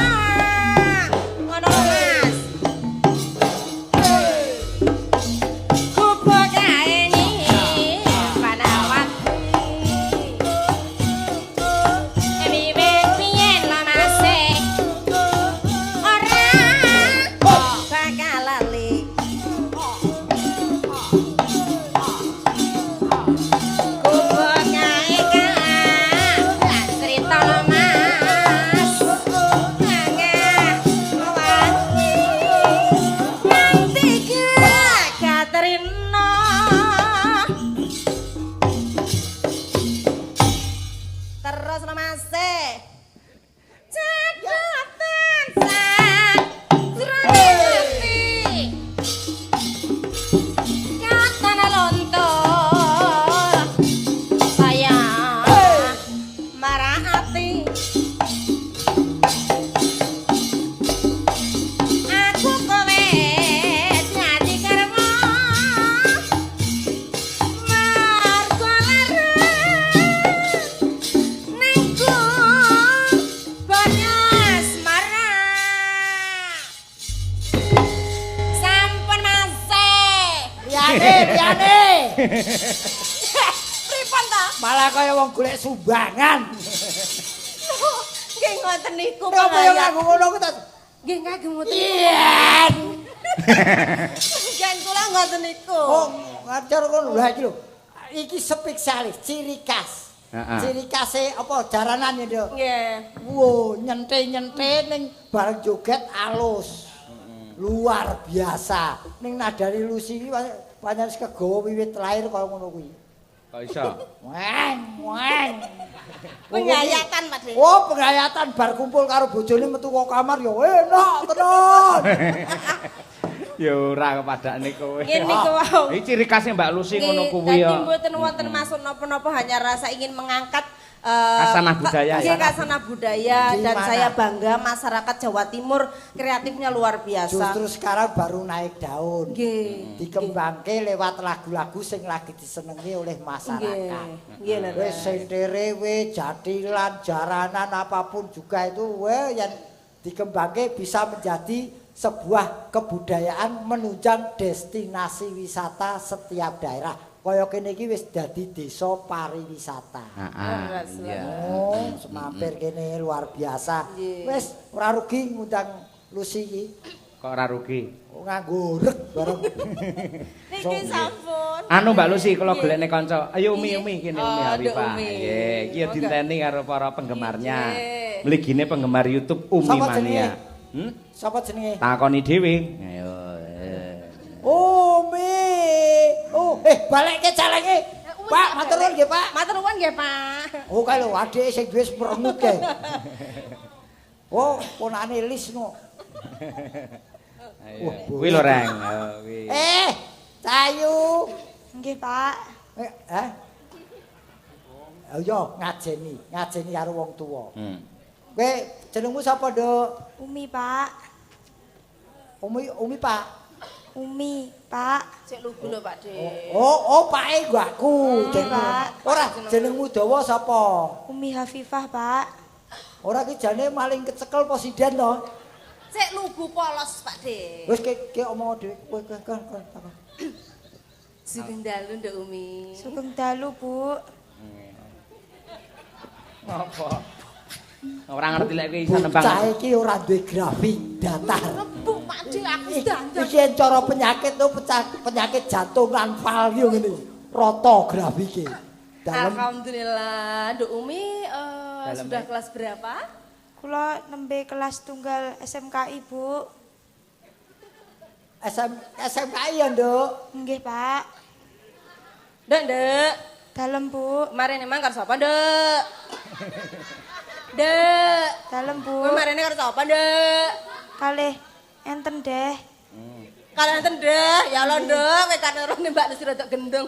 E: Selomase. Catatan sak jroning ati. Katana lontor saya marang ati. Aku kowe dadi karma margo lara ning asmara. Sampun mase.
D: Liyane, liyane.
E: Pripun ta?
D: Malah kaya wong golek sumbangan.
E: Nggih ngoten niku.
D: Apa yo nganggo ngono ku ta?
E: Nggih ngagem ngoten niku.
D: Yen.
E: Nggih kula ngoten niku.
D: Oh, ngajar ngono lha iki lho. Iki spesialis, ciri khas.
C: Heeh.
D: Ciri khase apa jaranan ya, Nduk?
E: Nggih.
D: Wo, nyente-nyente ning bareng joget alus. Luar biasa. Ning nadane Lucy iki pancen wis kegawa wiwit lahir kaya ngono kuwi.
C: Kok iso?
D: Weng, weng.
E: Penghayatan Pak De.
D: Oh, penghayatan bar kumpul karo bojone metu kok kamar ya enak tenan.
C: Ya ora kepadane kowe.
E: Ngene niku wau.
C: Iki ciri khasnya Mbak Lucy ngono kuwi ya.
E: Dadi mboten wonten maksud napa-napa, hanya rasa ingin mengangkat
C: Kasanah budaya
E: nggih,
C: ya.
E: kasanah budaya dan
D: Gimana?
E: saya bangga masyarakat Jawa Timur kreatifnya luar biasa.
D: Justru sekarang baru naik daun.
E: Nggih.
D: Dikembangke lewat lagu-lagu sing lagi disenengi oleh masyarakat.
E: Nggih, nggih,
D: Wis sentere we, jatilan, jaranan apapun juga itu we yang dikembangke bisa menjadi sebuah kebudayaan menunjang destinasi wisata setiap daerah. Kaya kene iki wis dadi desa pariwisata.
C: Heeh. Iya.
D: Oh, semampir kene luar biasa.
E: Nggih.
D: Wis ora rugi ngundang Lucy iki.
C: Kok ora rugi?
D: Oh, nganggo rek bareng.
E: Niki sampun.
C: Anu Mbak Lucy kula
E: Nggih.
C: golekne kanca. Ayo Umi
E: Nggih.
C: Umi kene
E: Oh,
C: Umi
E: Nduk
C: Hafifah.
E: Umi.
C: Nggih, iki ya
E: Monggo.
C: dinteni karo para penggemarnya.
E: Nggih.
C: Mligine penggemar YouTube Umi
D: Sapa
C: Mania.
D: jenenge?
C: Hmm?
D: Sapa jenenge?
C: Takoni dhewe. Ayo.
D: Umi. Oh, balekke celenge. Pak, matur nuwun nggih, Pak.
E: Matur nuwun nggih, Pak.
D: Oh, kae lho adike sing duwe smerengut kae. Oh, ponakane Lis no.
C: Ayo. Kuwi lho Reng. Ayo kuwi.
D: Cayu.
F: Nggih, Pak.
D: Eh? Ayo ngajeni, ngajeni karo wong tuwa. Kowe jenengmu sapa, Nduk?
F: Umi, Pak.
D: Umi, Umi, Pak.
F: Umi, Pak.
E: Cek lugu lho, Pak De.
D: Oh, oh, pake nggo aku. Jenengmu.
F: Pak.
D: Ora, jenengmu dawa sapa?
F: Umi Hafifah, Pak.
D: Ora ki jane maling kecekel presiden to.
E: Cek lugu polos, Pak De.
D: Wis ke ke omong dhewe kowe kowe kowe takon.
E: Sugeng dalu, Nduk Umi.
F: Sugeng dalu, Bu.
C: Apa? Ora ngerti lek kowe iso nembang.
D: Bocah iki ora duwe grafik datar.
E: Rebuk, Pak De, aku dandan.
D: Iki cara penyakit tuh penyakit jantung lan fal ki ngene. Rata grafike. Dalem
E: Alhamdulillah, Nduk Umi
C: Dalem,
E: sudah
C: ya.
E: kelas berapa?
F: Kula nembe kelas tunggal SMKI, Bu.
D: SMKI ya, Nduk.
F: Nggih, Pak.
E: Nduk, Nduk.
F: Dalem, Bu.
E: Kemarin emang karo sapa, Nduk? Nduk.
F: Dalem, Bu.
E: Kemarin karo sapa, Nduk?
F: Kalih enten deh.
E: Kalau enten Nduk, ya Allah Nduk, kowe kan ora Mbak Lucy rada gendeng.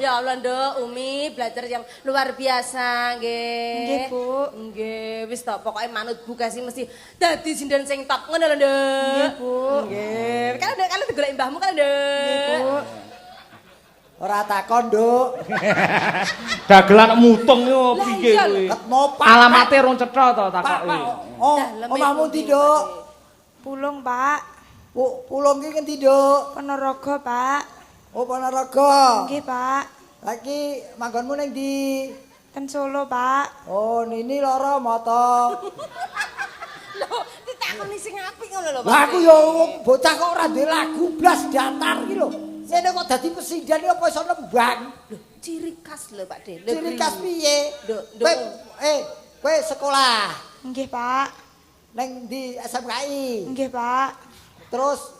E: Ya Allah Nduk, Umi belajar yang luar biasa nggih.
F: Nggih, Bu.
E: Nggih, wis to pokoke manut Bu Kasi mesti dadi sinden sing top ngono lho, Nduk.
F: Nggih, Bu.
E: Nggih. Kan Nduk, kalau digoleki mbahmu kan Nduk.
F: Nggih, Bu.
D: Ora takon, Nduk.
C: Dagelan mutung yo
E: Lah
C: piye
E: iya
C: kuwi?
D: Ketmo Pak.
C: Alamate rong cetha to
D: Pak,
C: takoki.
D: Pak. Oh,
E: Daleme
D: omahmu
E: pundi,
D: ndi, Nduk?
F: Pulung, Pak.
D: Pulung ki ngendi, Nduk?
F: Ponorogo, Pak.
D: Oh, Ponorogo.
F: Nggih, Pak.
D: Lagi manggonmu ning ndi?
F: Ten Solo, Pak.
D: Oh, nini lara mata.
E: Lho, ditakoni sing apik ngono lho, Pak.
D: Lah aku ya wong bocah kok ora duwe lagu blas datar ki lho. Ngene kok dadi presiden iki apa iso nembang?
E: Lho, ciri khas lho, Pak De.
D: Ciri khas piye?
E: Nduk, nduk.
D: Kowe kowe sekolah
F: Nggih, Pak.
D: ning di SMKI.
F: Nggih, Pak.
D: Terus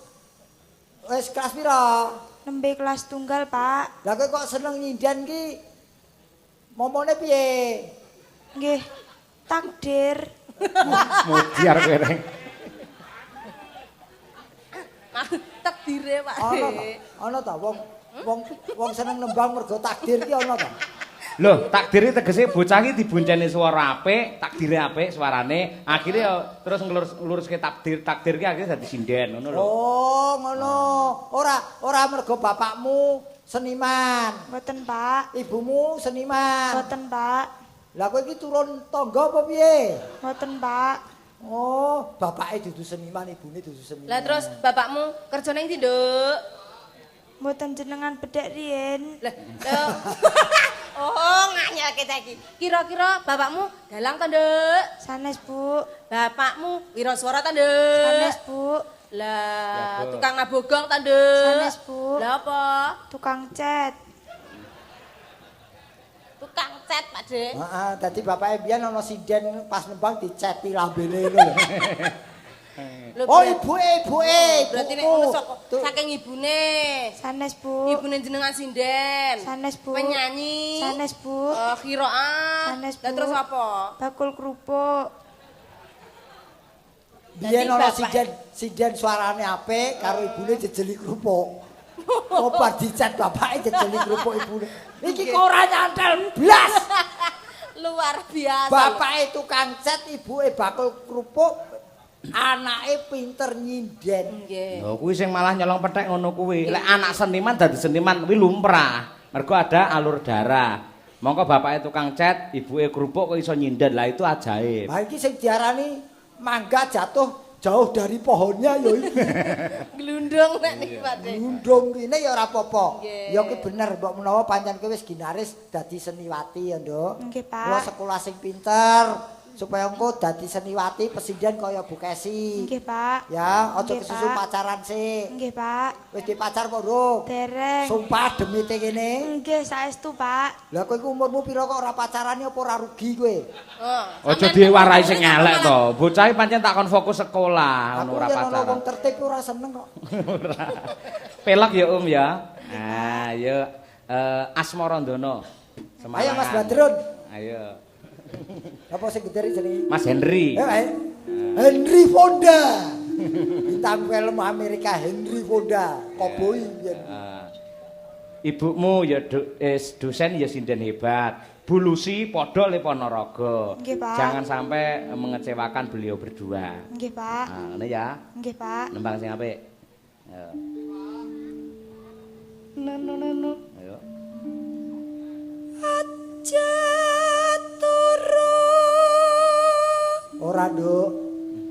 D: wis kelas pira?
F: Nembe kelas tunggal, Pak.
D: Lah kowe kok seneng nyinden ki momone piye?
G: Nggih. Takdir.
C: Mudiar kowe reng.
E: Takdire, Pak.
D: Ana ta? Ana ta wong wong seneng nembang mergo takdir ki ana ta?
C: Loh, takdir tegese bocah iki dibonceni swara apik, takdire apik suarane, akhire ya terus ngluruske takdir, takdir ki akhire dadi sinden ngono lho.
D: Oh, ngono. Ora mergo bapakmu seniman.
G: Mboten, Pak.
D: Ibumu seniman.
G: Mboten, Pak.
D: Lah kowe iki turun tangga apa piye?
G: Mboten, Pak.
D: Oh, bapake dudu seniman, ibune dudu seniman.
E: Lah terus bapakmu kerja ning ndi, Nduk?
G: Mboten jenengan bedhek riyin.
E: Lah, lho. Oh, nganyelke ta iki. Kira-kira bapakmu dalang ta, Nduk?
G: Sanes, Bu.
E: Bapakmu wiraswara ta, Nduk?
G: Sanes, Bu.
E: Lah, tukang nabuh gong ta, Nduk?
G: Sanes, Bu.
E: Lah apa?
G: Tukang cat.
E: Tukang cat, Pak De.
D: Heeh, dadi bapake biyen ana sinden pas nembang diceti lambene ngono lho. Oh, ibuke.
E: Berarti nek ngono saking ibune.
G: Sanes, Bu.
E: Ibune jenengan sinden.
G: Sanes, Bu.
E: Penyanyi.
G: Sanes, Bu.
E: Qiraah.
G: Sanes, Bu.
E: Lah terus apa?
G: Bakul kerupuk.
D: Biyen ana sinden suarane apik karo ibune jejeli kerupuk. Opo dicat bapake jejeli kerupuk ibune. Iki kok ora nyantel blas.
E: Luar biasa.
D: Bapake tukang cat, ibuke bakul kerupuk. Anake pinter nyinden.
E: Nggih.
C: Lho kuwi sing malah nyolong pethek ngono kuwi. Lek anak seniman dadi seniman kuwi lumrah. Mergo ada alur darah. Mongko bapake tukang cat, ibuke kerupuk kok iso nyinden. Lah itu ajaib.
D: Lah iki sing diarani mangga jatuh jauh dari pohonnya ya iki.
E: Glundung nek niki Pak De.
D: Glundung kene ya ora apa-apa. Ya kuwi bener mbok menawa pancen kowe wis ginaris dadi seniwati ya, Nduk.
G: Nggih, Pak.
D: Kula sekolah sing pinter supaya engko dadi seniwati pesinden kaya Bu Kesi.
G: Nggih, Pak.
D: Ya, aja kesusu pacaran sik.
G: Nggih, Pak.
D: Wis dipacar apa urung?
G: Dereng.
D: Sumpah demi te kene.
G: Nggih, saestu, Pak.
D: Lah kowe iku umurmu pira kok ora pacarane apa ora rugi kowe?
C: Aja diwarahi sing elek to. Bocahe pancen tak kon fokus sekolah, ngono ora pacaran.
D: Aku wong tertib ora seneng kok.
C: Ora. Pelok ya, Om ya. Ah, yo Asmarandana.
D: Ayo Mas Badrun.
C: Ayo.
D: Apa sing gedhe jenenge?
C: Mas Henry.
D: Henry Fonda. Bintang film Amerika Henry Fonda, koboi biyen.
C: Ibumu ya dosen ya sinden hebat. Bu Lucy padha le Ponorogo.
G: Nggih, Pak.
C: Jangan sampai mengecewakan beliau berdua.
G: Nggih, Pak.
C: Nah, ngene ya.
G: Nggih, Pak.
C: Nembang sing apik. Ayo. Nano. Ayo.
G: Aja turu.
D: Ora, Nduk.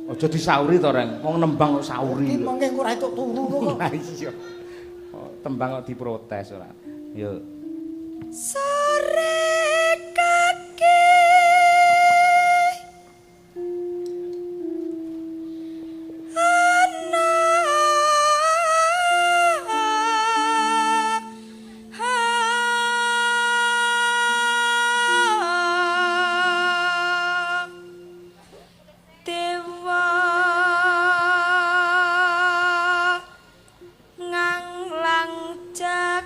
C: Aja disauri to, Reng. Wong nembang kok sauri.
D: Iki mengke ora entuk turu kok.
C: Lah iya. Tembang kok diprotes ora. Yo.
G: Sore kaki ana dewa nganglang jagat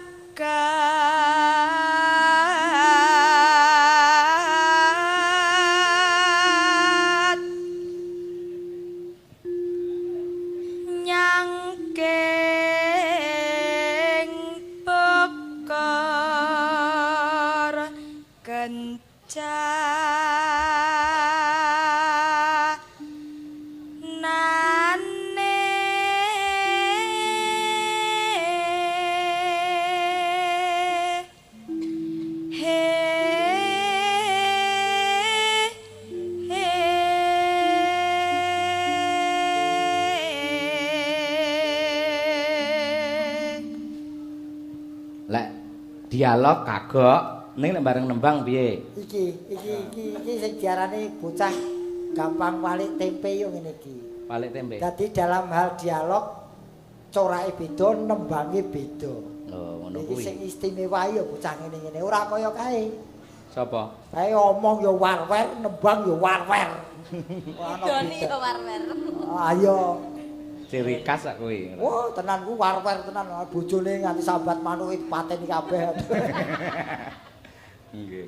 G: nyangking pekor kencanane.
C: Lek dialog kagok ning lek bareng nembang piye?
D: Iki sing diarani bocah gampang walik tempe yo ngene iki.
C: Walik tempe.
D: Dadi dalam hal dialog corake beda, nembange beda.
C: Oh, ngono
D: Iki
C: kuwi.
D: sing istimewa ya bocah ngene-ngene, ora kaya kae.
C: Sapa?
D: Kae omong ya war-wer, nembang ya war-wer.
E: Doni ya war-wer.
D: Ayo.
C: Ciri khas sak kuwi.
D: Wah, tenan ku war-wer tenan. Bojone nganti sambat manuke pateni kabeh.
C: Nggih.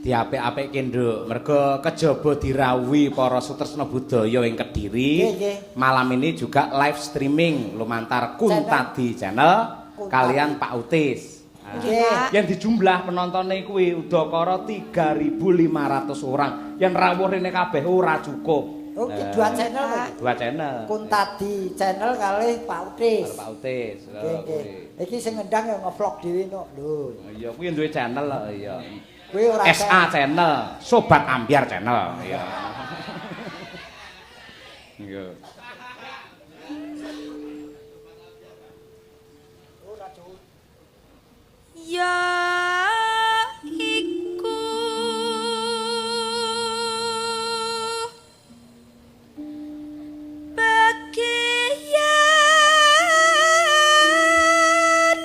C: Diapik-apikke, Nduk. Mergo kejaba dirawuhi para sutresna budaya ing Kediri.
D: Nggih, nggih.
C: Malam ini juga live streaming lumantar Kuntadi Channel
D: Kuntadi.
C: Kalian Pak Utis. Nah,
D: Nggih.
C: yang dijumlah penontonnya kuwi udakara 3.500 orang. Yang rawuh rene kabeh ora cukup.
D: Oh, iki dua channel lho iki.
C: Dua channel.
D: Kuntadi Channel kalih Pak Utis.
C: Karo Pak Utis. Lho,
D: Nggih, nggih.
C: kuwi.
D: Iki sing ngendang ya ngevlog dhewe no. Lho.
C: Iya, kuwi duwe channel kok, iya.
D: Kuwi ora
C: SA Channel, Sobat Ambyar Channel, iya. Iya.
G: Ya iku bagian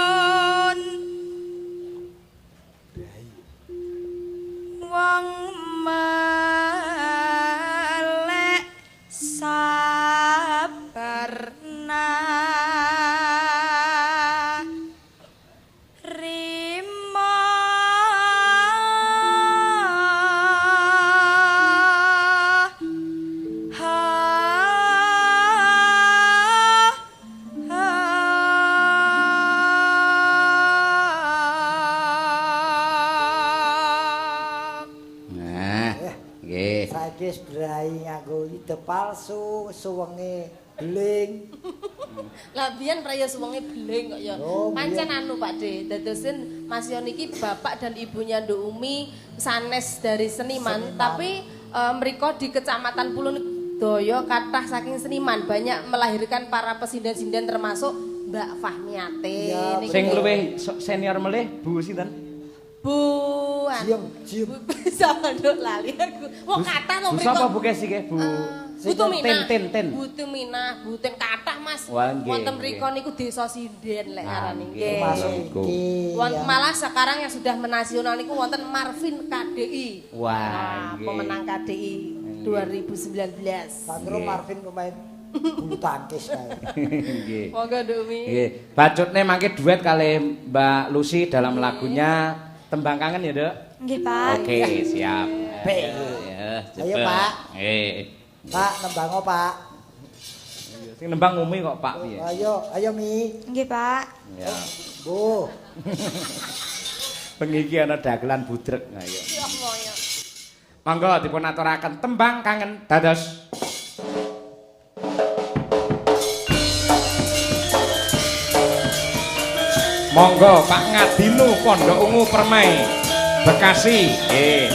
G: nipun wong melek sabarna rima ha ha.
C: Nah, nggih.
D: Saiki wis brai nganggo ide palsu, suwenge beling.
E: Lah biyen praya suwenge beling kok ya.
D: Oh,
E: Pancen
D: biyen.
E: anu Pak De, dadosen Mas Yon iki bapak dan ibunya Nduk Umi sanes dari seniman,
D: Seniman.
E: tapi mriko di Kecamatan Pulun daya kathah saking seniman, banyak melahirkan para pesinden-sinden termasuk Mbak Fahmiate
D: Iya,
E: niku.
C: Sing luwih senior melih Bu sinten?
E: Bu anu.
D: Diem, diem.
E: Bu sapa Nduk lali aku. Wong kathah to
C: Bu
E: mriko.
C: sapa Bu Kesi ke? Bu
E: Bu Tuminah.
C: Ten ten ten.
E: Bu Tuminah, Bu Ten kathah Mas.
C: Wah, nggih,
E: Wonten mriko
C: nggih.
E: niku desa sinden lek
C: Ah,
E: ngarani
C: nggih.
E: nggih.
D: Termasuk
C: Iku.
D: iki.
E: Wonten
D: ya.
E: malah sekarang yang sudah menasional niku wonten Marvin KDI.
C: Wah,
E: Nah,
C: nggih.
E: pemenang KDI 2019.
D: Tak kira Marvin pemain bulu tangkis kae.
C: Nggih.
E: Monggo Nduk Umi.
C: Nggih. Bacutne mangke duet kalih Mbak Lucy dalam lagunya Tembang Kangen ya, Nduk?
G: Nggih, Pak.
C: Oke, siap.
D: B.
A: Ya,
D: Ayo,
A: cepet.
D: Pak.
A: Nggih.
D: Pak, nembango, Pak.
C: Sing nembang Umi kok, Pak piye?
D: Ayo, ayo Mi.
G: Nggih, Pak.
C: Ya.
D: Bu.
C: Bengi iki ana dagelan budrek. Ayo.
E: Ya Allah ya.
C: Monggo dipun aturaken tembang kangen dados. Monggo Pak Ngadinu Pondok Ungu Permai Bekasi. Nggih.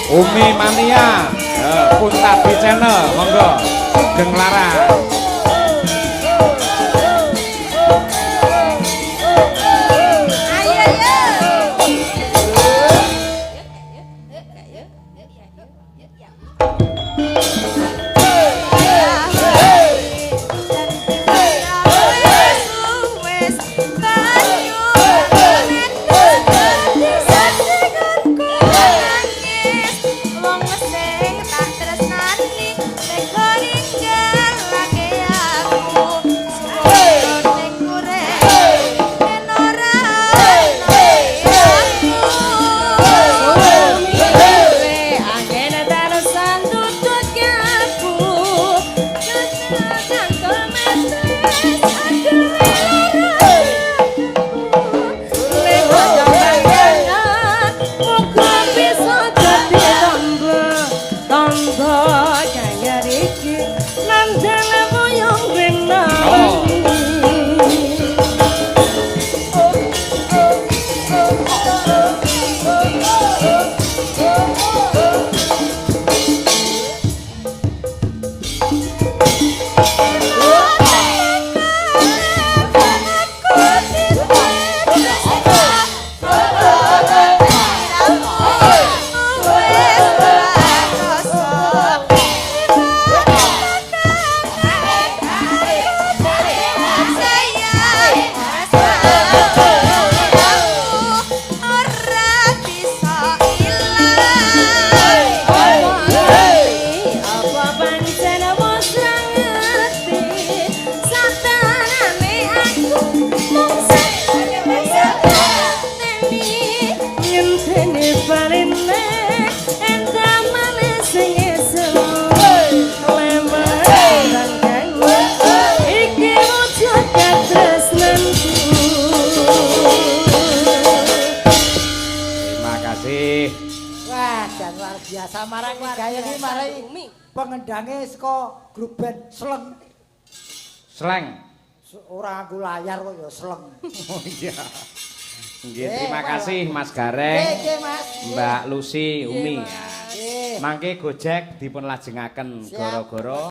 C: Umi Mania, Kuntadi Channel, monggo. Sugeng Laras.
E: Ayo ayo.
G: Wong sing tak tresnani tega ninggalake.
D: Pengendange saka grup band Sleng.
C: Sleng.
D: Ora nganggo layar kok ya sleng.
C: Oh iya. Nggih, terima kasih Mas Gareng.
D: Nggih, nggih, Mas. Nggih.
C: Mbak Lucy, Umi.
D: Nggih.
C: Mangke Gojek dipun lajengaken
D: Siap.
C: gara-gara.